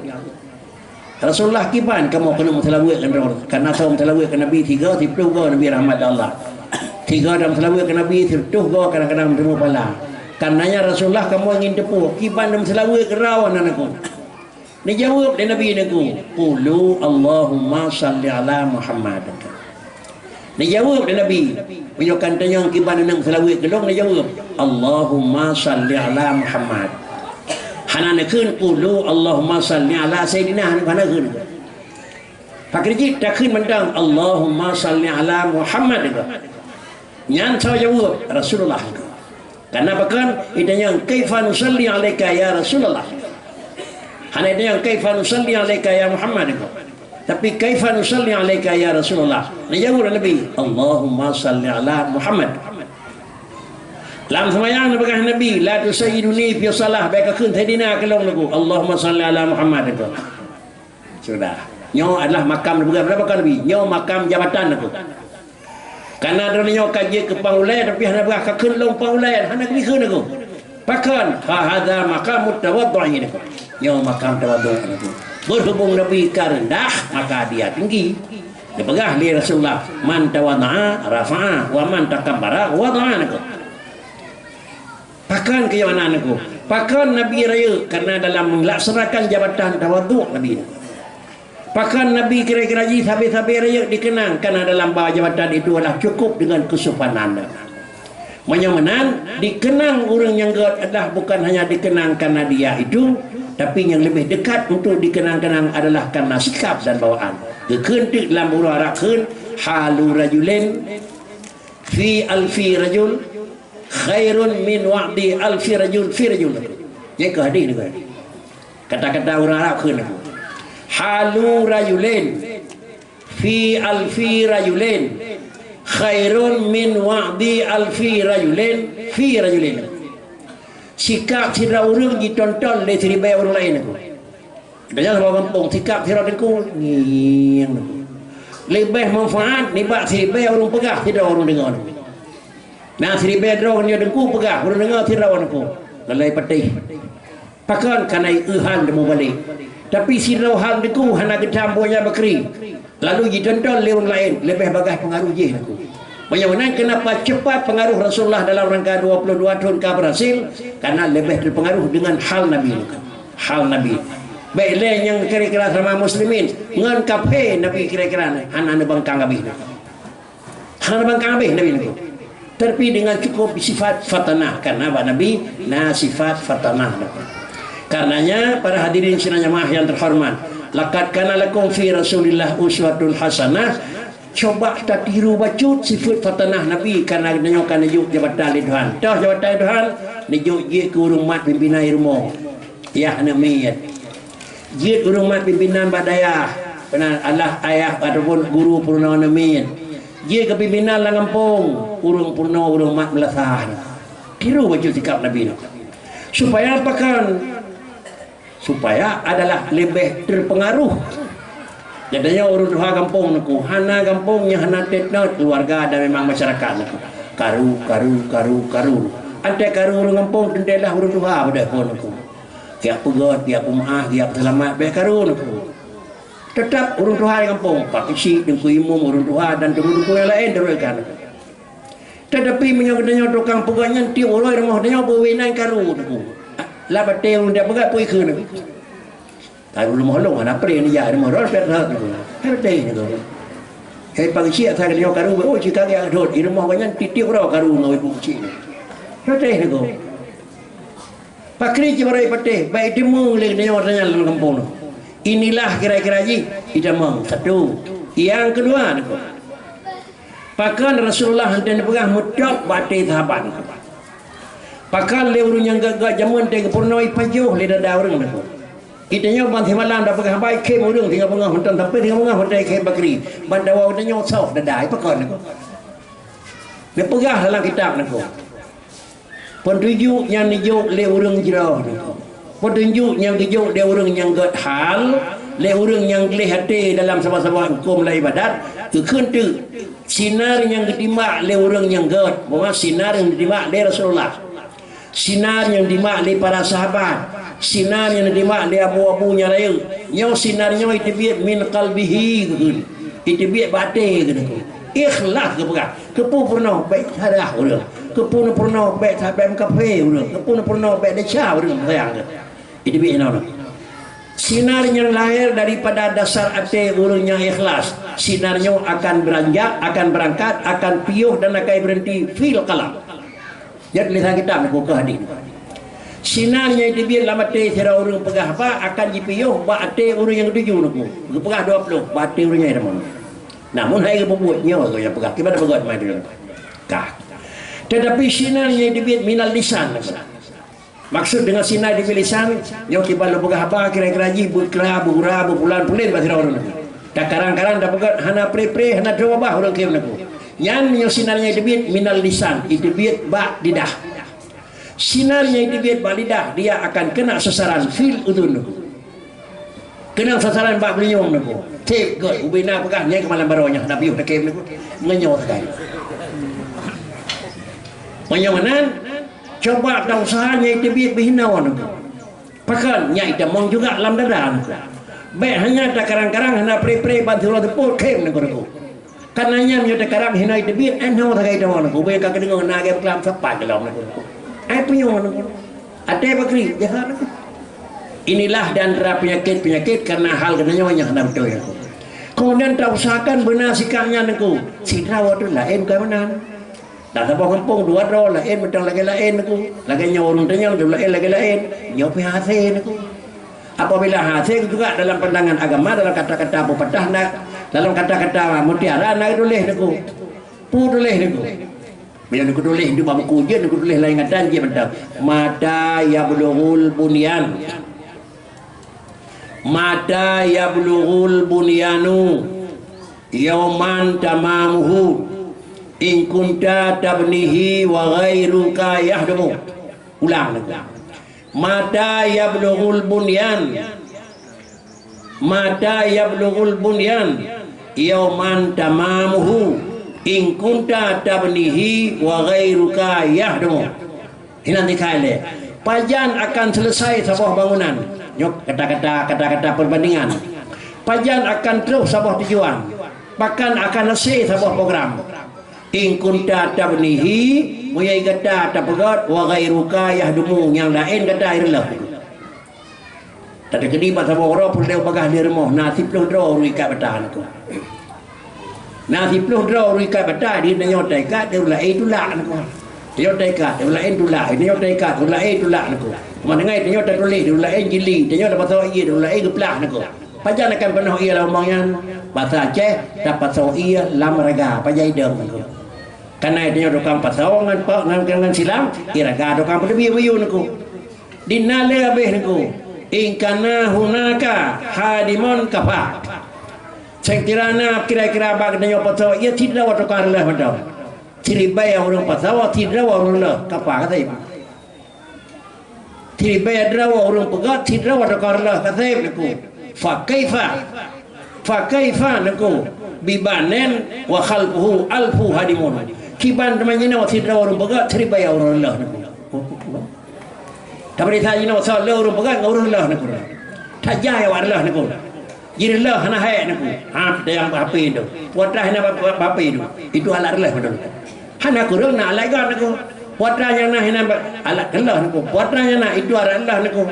Rasulullah, kiban kamoe keuneuk meuseulaweuet keu droe? Karena soe meuseulaweuet keu Nabi tiga, siplôh goe Nabi rahmat Allah. Tiga dan meuseulaweuet keu Nabi, siplôh goe kadang-kadang meuteumé pahala. Karena nyan Rasulullah kamoe ingin teupeu, kiban meuseulaweuet keu droe nan Teungku. Neujaweueb lé Nabi Teungku, "Qulu Allahumma salli ala Muhammad." Neujaweueb lé Nabi, meunyoe kan tanyong kiban aneuk meuseulaweuet keu lôn, neujaweueb, "Allahumma salli ala Muhammad." Hana neukheun, "Qulu Allahumma salli ala Sayyidina," hana neukheun. Pakri jih takheun mantong, "Allahumma salli ala Muhammad." Nyan soe jaweueb, Rasulullah. Karena pakon? Itanyong, "Kaifa nusalli alaika ya Rasulullah?" Hana itanyong, "Kaifa nusalli alaika ya Muhammad?" Tapi, "Kaifa nusalli alaika ya Rasulullah?" Neujaweueb lé Nabi, "Allahumma salli ala Muhammad." Lam seumayang neupeugah Nabi, "La tusayyiduni fi shalah," bèk kakheun Saidina keu lôn Teungku, "Allahumma salli ala Muhammad," Teungku. Sudah. Nyoe adalah makam neupeugah, berapa kali Nabi? Nyoe makam jabatan Teungku. Karena droeneuh nyoe ka jeuet keu pang ulèe, tapi hana peugah, "Kakheun lôn pang ulèe," hana geukheun Teungku. Pakon? "Fa hadza maqamut tawaddu'i," Teungku. Nyoe makam tawaddu' Teungku. Berhubung Nabi ka reundah, maka dia tinggi. Dipeugah lé Rasulullah, "Man tawadda'a rafa'a, wa man takabbara wada'a," Teungku. Pakon keu nyoe na Teungku? Pakon Nabi rayeuk? Karena dalam melaksanakan jabatan tawaddu' Nabi. Pakon Nabi kira-kira jih sabe-sabe rayeuk dikeunang? Karena dalam ba jabatan itu adalah cukup dengan kesopanan. Meunyoe meunan, dikeunang ureueng nyang gèt adalah bukan hanya dikeunang karena dia itu, tapi nyang leubeh dekat untuk dikeunang-keunang adalah karena sikap dan bawaan. Geukheun teuk lam uroe Arab kheun, "Halu rajulin fi alfi rajul khairun min wa'di alfi rajul fi rajul." Nyan keuh hadih nyoe. Kata-kata ureueng Arab kheun, "Halu rajulin fi alfi rajulin khairun min wa'di alfi rajulin fi rajulin." Sikap sidroe ureueng jitonton lé siribèe ureueng laén Teungku. Geutanyoe saboh gampông, sikap sidroe Teungku, ngieng Teungku. Leubeh manfaat nibak siribèe ureueng peugah sidroe ureueng deungö Teungku. Na siribèe droe nyoe Teungku peugah, ureueng deungö sidroe Teungku. Lalai patéh. Pakon? Karena eu hal teumubalek. Tapi sidroe hal Teungku hana geutam buet nyang bakri. Lalu jitonton lé ureueng laén, leubeh bagaih peungaruh jih Teungku. Meunyoe meunan, kenapa cepat pengaruh Rasulullah dalam rangka dua puluh dua thon ka berhasil? Karena leubeh terpengaruh dengan hal Nabi Teungku. Hal Nabi. Bèk lé nyang kira-kira sama muslimin, ngon kaphé Nabi kira-kira nyan, hana neubangkang abéh Teungku. Hana neubangkang abéh Nabi Teungku. Tapi dengan cukup sifat fatanah, karena bak Nabi na sifat fatanah Teungku. Karenanya, para hadirin sidang jamaah yang terhormat, laqad kana lakum fi Rasulillah uswatun hasanah. Cuba tatiru bacut sifeuet fatanah Nabi, karena geutanyoe ka neujok jabatan lé Tuhan. Toh jabatan lé Tuhan, neujok jeuet keu ureuëng mat pimpinan rumoh. Yah aneuk miet. Jeuet ureuëng mat pimpinan bak dayah, keunan alah ayah ataupun guru peurunoe aneuk miet. Jeuet keu pimpinan lam gampông, ureuëng peurunoe ureuëng mat meulasan. Tiru bacut sikap Nabi nyoe. Supaya pakon? Supaya adalah leubeh terpengaruh. Geutanyoe ureuëng tuha gampông nyoe, hana gampông nyang hana teuh keuluwarga dan memang masyarakat nyoe. Karu, karu, karu, karu. Antée karu ureuëng gampông teuntée lah ureuëng tuha pada phon nyoe. Geujak peugét, geujak peumeuáh, geujak peuseulamat, bék karu nyoe. Teutap ureuëng tuha di gampông, Pak Keuchik, Teungku Imum, ureuëng tuha dan teungku-teungku nyang laén teuruskan. Teutapi meunyoe geutanyoe tukang peugét nyan tiep uroe rumoh tanyoe beuwina karu nyoe. Lam até ureuëng dak peugét peue ikheun nyoe. Karu rumoh lôn hana preh neujak rumoh droe pet rot nyoe. Hai beutôi nyoe. Hai Pak Keuchik asai geutanyoe karu, oh cit ka geujak rhot di rumoh gobnyan tiep-tiep uroe karu ngon ibu keuchik nyoe. Hai beutôi nyoe. Pakri cit baroe patéh, bék iteumé lé geutanyoe tanyong lam gampông nyoe. Inilah kira-kira jih itamong. Satu. Nyang keudua nyoe. Pakon Rasulullah hana neupeugah meutok bak até sahabat nyoe. Pakon lé ureuëng nyang gét-gét jameun teuh geupeurunoe ipajoh lé dada ureuëng nyoe. Geutanyoe ban simalam tapeugah haba ikhém ureuëng singoh beungoh mantong, tapi singoh beungoh mantong ikhém pakri. Ban dawa geutanyoe soh dada, ipakon nyoe. Neupeugah dalam kitab nyoe. Peutunjuk nyang neujok lé ureuëng jroh nyoe. Peutunjuk nyang geujok lé ureuëng nyang gét hal, lé ureuëng nyang gleh até dalam saboh-saboh hukôm lam ibadat, geukheun teuk. Sinar nyang geutimbak lé ureuëng nyang gét, bahwa sinar nyang geutimbak lé Rasulullah. Sinar nyang geutimbak lé para sahabat. Sinar nyang geutimbak lé abu-abu nyang rayeuk. Nyoe sinar nyoe iteubiet min qalbihi geukheun. Iteubiet bak até geukheun. Ikhlas geupeugah. Keupeue peurunoe bék salah ureuëng. Keupeue peurunoe bék sabe meukaphé ureuëng. Keupeue peurunoe bék desya ureuëng, sayang geuh. Jadi bék inoe. Sinar nyang lahé daripada dasar até ureuëng nyang ikhlas, sinar nyoe akan beuranjak, akan beurangkat, akan piôh dan akan beureuhenti fil qalb. Nyan tulésan kitab nyoe keu hadis. Sinar nyang iteubiet lam até sidroe ureuëng peugah haba akan jipiôh bak até ureuëng nyang geutuju nyoe. Geupeugah dua ploh bak até ureuëng nyang itamong. Namun hai geupeubuet nyoe nyang peugah, kiban peugah teuma itu. Ka. Tetapi sinar nyang iteubiet minal lisan. Maksud dengan sinar iteubiet lisan, nyoe kiban lôn peugah haba kira-kira jih beukra, beugura, beupulan, pulen bak sidroe ureuëng nyoe. Takarang-karang tapeugét hana preh-preh, hana droe babah ureuëng khém nyoe. Nyan nyoe sinar nyang iteubiet minal lisan, iteubiet bak lidah. Sinar nyang iteubiet bak lidah, dia akan kena sasaran fil udhun. Keunong sasaran bak beulinyueng nyoe. Sép gét, ubena peugah nyang keumalam baroe nyoe, hana piôh takhém nyoe. Ngon nyoe sagai. Meunyoe meunan, cuba tausaha nyang iteubiet beuhinoe nyoe. Pakon nyang itamong juga lam dada nyoe. Bék hanya takarang-karang hana preh-preh ban sidroe teupot khém nyoe. Kana nyan nyoe takarang hinoe iteubiet, eh, nyoe sagai teuma nyoe. Ubé ka keudeungoe na lagée peuklam sapat keulom nyoe. Ai punyueng nyoe. Até bakri, jahat nyoe. Inilah di antara penyakit-penyakit karena hal geutanyoe nyang hana beutôi nyoe. Kemudian tausahakan beuna sikap nyan nyoe. Sidroe tu laén bukan meunan. Dan saboh gampông dua droe laén mantong lagée laén nyoe. Lagée nyoe ureuëng tanyong tu laén lagée laén. Nyoe pih hasé nyoe. Apabila hasé juga dalam pandangan agama, dalam kata-kata pepatah na, dalam kata-kata mutiara na tuléh nyoe. Pu tuléh nyoe. Bila nyoe tuléh di bak buku ujian, nyoe tuléh laén ngadan jih mantong. Mata yablughul bunyan. Mata yablughul bunyanu yauman tamamuhu in kunta tabnihi wa ghairuka yahdumu. Ulang nyoe. Mata yablughul bunyan. Mata yablughul bunyan yauman tamamuhu in kunta tabnihi wa ghairuka yahdumu. Hinan tikai lé. Pajan akan selesai saboh bangunan? Nyoe kata-kata, kata-kata perbandingan. Pajan akan troh saboh tujuan? Pakon akan hase saboh program? In kunta tabnihi, meunyoe gata tapeugét, wa ghairuka yahdumu, nyang laén gata ireuloh. Teukeudi bak saboh uroe peureulée bagah di rumoh, na siploh droe ureuëng ikat bata nyoe. Na siploh droe ureuëng ikat bata, di tanyoe taikat, di ureuëng laén tulak nyoe. Tanyoe taikat, di ureuëng laén tulak, tanyoe taikat, di ureuëng laén tulak nyoe. Teuma deungon tanyoe tatuléh, di ureuëng laén jili, tanyoe tapasoe ié, di ureuëng laén geuplah nyoe. Pajan akan peunoh ié lam lubang nyan? Basa Aceh, tapasoe ié lam raga, pajan idong Teungku. Kareuna tanyoe tukang pasoe ngon, ngon, ngon silang, ié raga tukang peuteubiet buyue Teungku. Di na lé habéh Teungku. In kana hunaka hadimun kafa. Seukira na kira-kira bak tanyoe pasoe ié, sidroe tukang reuloh mantong. Siribèe ureueng pasoe, sidroe ureueng reuloh, kafa ka sép. Siribèe droe ureueng peugöt, sidroe tukang reuloh ka sép Teungku. Fa kaifa? Fa kaifa Teungku? Bi banin wa khalfuhu alfu hadimun. Kiban teuma jinoe sidroe ureueng peugöt, siribèe ureueng reuloh Teungku. Tapi di saat jinoe soe le ureueng peugöt ngon ureueng reuloh Teungku. Tajai awak reuloh Teungku. Jireuloh hana hék Teungku. Ha, kita nyang bak H P tu. Putra hana bak, bak H P tu. Itu alat reuloh beutôi. Hana kureueng na alat göt Teungku. Putra nyang na hina ba-, alat reuloh Teungku. Putra nyang na itu alat reuloh Teungku.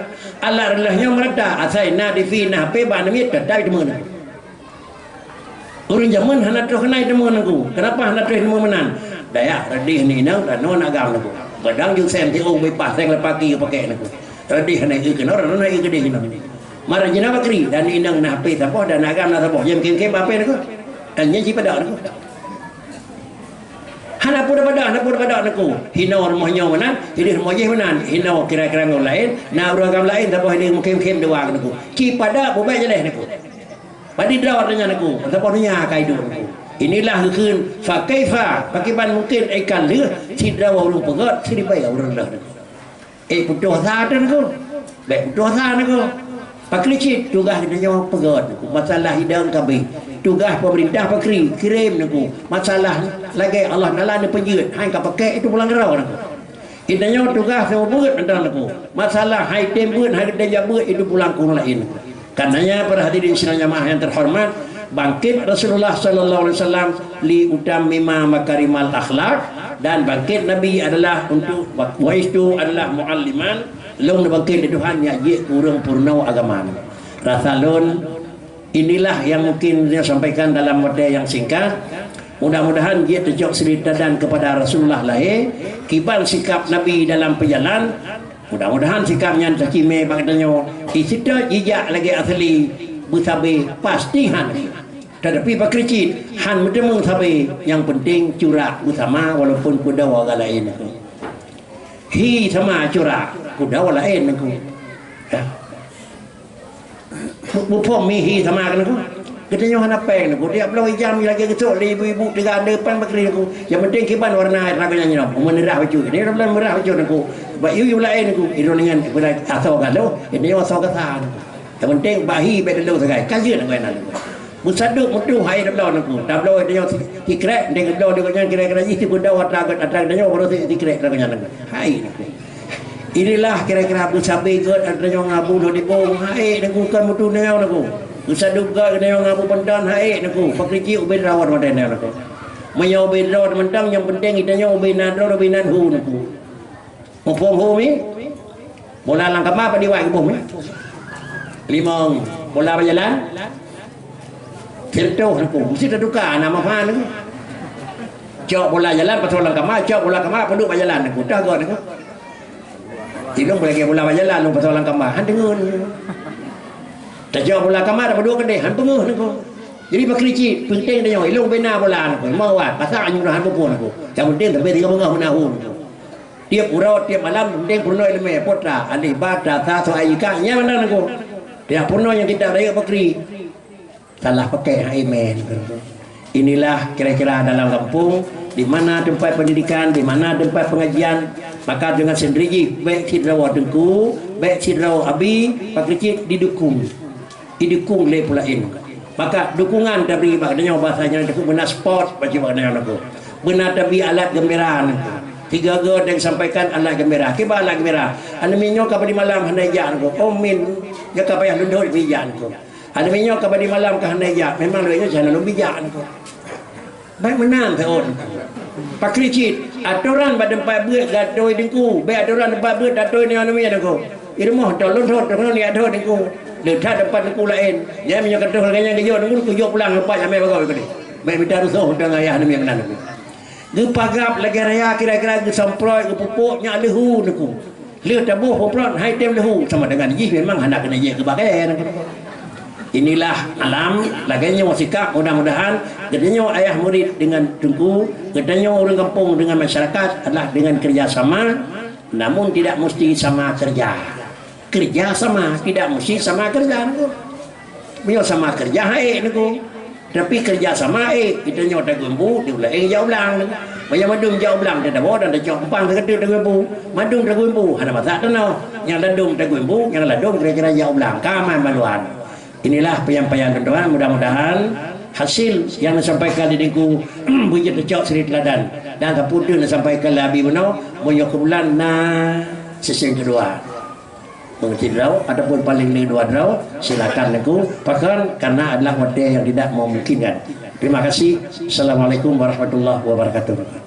Alat reuloh nyoe meurata, asai na T V, na H P, bak aneuk miet, teutap jiteumé Teungku. Ureueng jameun hana troh keunan jiteumé Teungku. Kenapa hana troh jiteumé meunan? Dayah reudeh ngon inong, tanoh agam Teungku. Beudang ju sém tiong beupaih seng leupah keu pakèk Teungku. Reudeh hana eu keunoe, tanoh na eu keudeh inong. Mara jinoe bakri, dan inong na H P saboh, dan agam na saboh. Jeuem kém-kém bak H P Teungku. Dan nyan jipadok Teungku. Hana peue tapadok, hana peue tapadok Teungku. Hinoe rumoh nyoe meunan, hinoe rumoh jih meunan. Hinoe kira-kira ngon laén, na ureueng agam laén, saboh hinoe mungkén-mungkén dua Teungku. Ci padok, bubek jeuleh Teungku. Padit droe nyan Teungku, saboh donya ka iduek Teungku. Inilah geukheun, fa kaifa, pakriban mungkén ai ka lheueh sidroe ureueng peugöt, siribèe ureueng reuloh Teungku. Eh, putôh asa Teungku. Bèk putôh asa Teungku. Pakri cit tugaih geutanyoe peugöt Teungku. Masalah idong ka abéh. Tugaih pemerintah pakri kirém Teungku. Masalah lagèe Allah Taala neupeujeuet, hai ka pakèk itu pulang keudroe Teungku. Geutanyoe tugaih seumeubeuet mantong Teungku. Masalah hai tem beuet, hai tem jak beuet itu pulang keu ureueng laén Teungku. Karenanya, para hadirin sidang jamaah yang terhormat, bangkit Rasulullah sallallahu alaihi wasallam li utammima makarimal akhlak, dan bangkit Nabi adalah untuk, bu'istu adalah mualliman, lôn bangkit lé Tuhan nyak jeuet keu ureueng peurunoe agama. Rasa lôn, inilah yang mungkin saya sampaikan dalam watèe yang singkat. Mudah-mudahan jeuet teucok suri teladan kepada Rasulullah lahé, kiban sikap Nabi dalam peujalan, Mudah-mudahan sikap nyan tacimé bak geutanyoe, iseutôt jijak lagèe asli beusabé pasti han. Tetapi pakri cit han meuteumé sabé, nyang penting curak beusama walaupun keu dua ureueng laén. Hi sama curak keu dua ureueng laén Teungku. Ya. Muphom mihi sama kan Teungku. Geutanyoe hana péng Teungku. Tiep bloe ijam lagèe geusok lé ibu-ibu tiga depan bakri Teungku. Yang penting kiban warna ragu nyan nyoe. Meunirah bacut. Ini orang meurah bacut Teungku. Bak yu-yu laén Teungku. Itu dengan asoe galoh, ini asoe gasa Teungku. Yang penting bak hi bèk dulu sagai. Ka jeuet Teungku nyan Teungku. Meusadok meutuh hai tabloe Teungku. Tabloe tanyoe sikrek, deng bloe deungon nyan kira-kira jih sibeudôh atra atra tanyoe baru sikrek tanyoe nyan Teungku. Hai Teungku. Inilah kira-kira beusabé gèt tanyoe ngon Abu Dodibong, hai Teungku, kan meutuneuk Teungku. Beusabé gèt tanyoe ngon Abu Pandan, hai Teungku. Pakri cit ubé droe watèe nyoe Teungku. Meunyoe ubé droe mantong, nyang penting geutanyoe ubé na droe, ubé na hu Teungku. Muphom hu mi? Bola lam kama apa di wai geuboh mi? Limong. Bola bak jalan? Sireutoh Teungku. Meusti tatuka nama phan Teungku. Cok bola jalan pasoe lam kama, cok bola kama peuduek bak jalan Teungku. Tah gèt Teungku. Ilong lagèe bola bak jalan lôn pasoe lam kama, han deungon. Tacok bola kama tapeuduek keudeh, han peungeuh Teungku. Jadi pakri cit, penting tanyoe, ilong bina bola Teungku. Mau wat, pasak nyang han peuphon Teungku. Yang penting tapi tiga beungoh meunahu Teungku. Tiep uroe, tiep malam, penting peurunoe ileumèe, putra, alif, ba, ta, tha, tho, ai, ka, nyan mantong Teungku. Tiep peurunoe nyang kita rayeuk pakri. Salah pakèk hai mèn. Inilah kira-kira dalam kampung, di mana tempat pendidikan, di mana tempat pengajian, maka dengan sendiri jih, bèk sidroe Teungku, bèk sidroe Abi, pakri cit didukung. Didukung lé peulaén. Maka dukungan tabri bak geutanyoe, bahasa nyan Teungku, beuna sport bak geutanyoe Teungku. Beuna tabri alat gembira Teungku. Tiga go dan sampaikan alat gembira. Kiban alat gembira? Aneuk miet nyoe ka padum malam hana ijak Teungku. Oh min, nyoe ka payah lôn dot ijak Teungku. Aneuk miet nyoe ka padum malam ka hana ijak, memang lagèe nyoe cara lôn bijak Teungku. Bèk meunan saon. Pakri cit, atoran bak teumpat beuet gatôi Teungku, bèk atoran teumpat beuet tatôi nyoe aneuk miet Teungku. Di rumoh tho lôn thot, tho lôn niat thot Teungku. Le that teumpat Teungku laén. Nyan meunyoe ka troh lagèe nyan geujok Teungku, kujok pulang leupah jamèe bagoe keudeh. Bèk mita rusoh teuh ayah aneuk miet meunan Teungku. Geupagab lagèe raya kira-kira geusamprot, geupupuk nyak leuhu Teungku. Lheueh taboh peuprot hai tem leuhu sama dengan jih memang hana keuneuk jeuet keu bagèe Teungku. Inilah alam, lagèe nyoe sikap, mudah-mudahan geutanyoe ayah murid dengan teungku, geutanyoe ureueng gampông dengan masyarakat adalah dengan kerjasama, namun tidak mesti sama kerja. Kerja sama, tidak mesti sama kerja. Meunyoe sama kerja, hai, Teungku. Tapi kerja sama, eh, geutanyoe tageumbu, di ulèe jak u blang. Meunyoe mandum jak u blang, teutabôh dan tacok umpang sigoe teuk tageumbu. Mandum tageumbu, hana masak tanoh. Nyang ladôm tageumbu, nyang ladôm kira-kira jak u blang. Ka aman maluan. Inilah penyampaian teman-teman, mudah-mudahan hasil yang disampaikan di Teungku beujeuet tacok suri teuladan. Dan sapeue nyang disampaikan lé Abi bunoe, meunyoe keu bulan na sesi kedua. Mengerti droe ataupun paling lé dua droe, silakan Teungku. Pakon, karena adalah watèe yang tidak memungkinkan. Terima kasih. Assalamualaikum warahmatullahi wabarakatuh.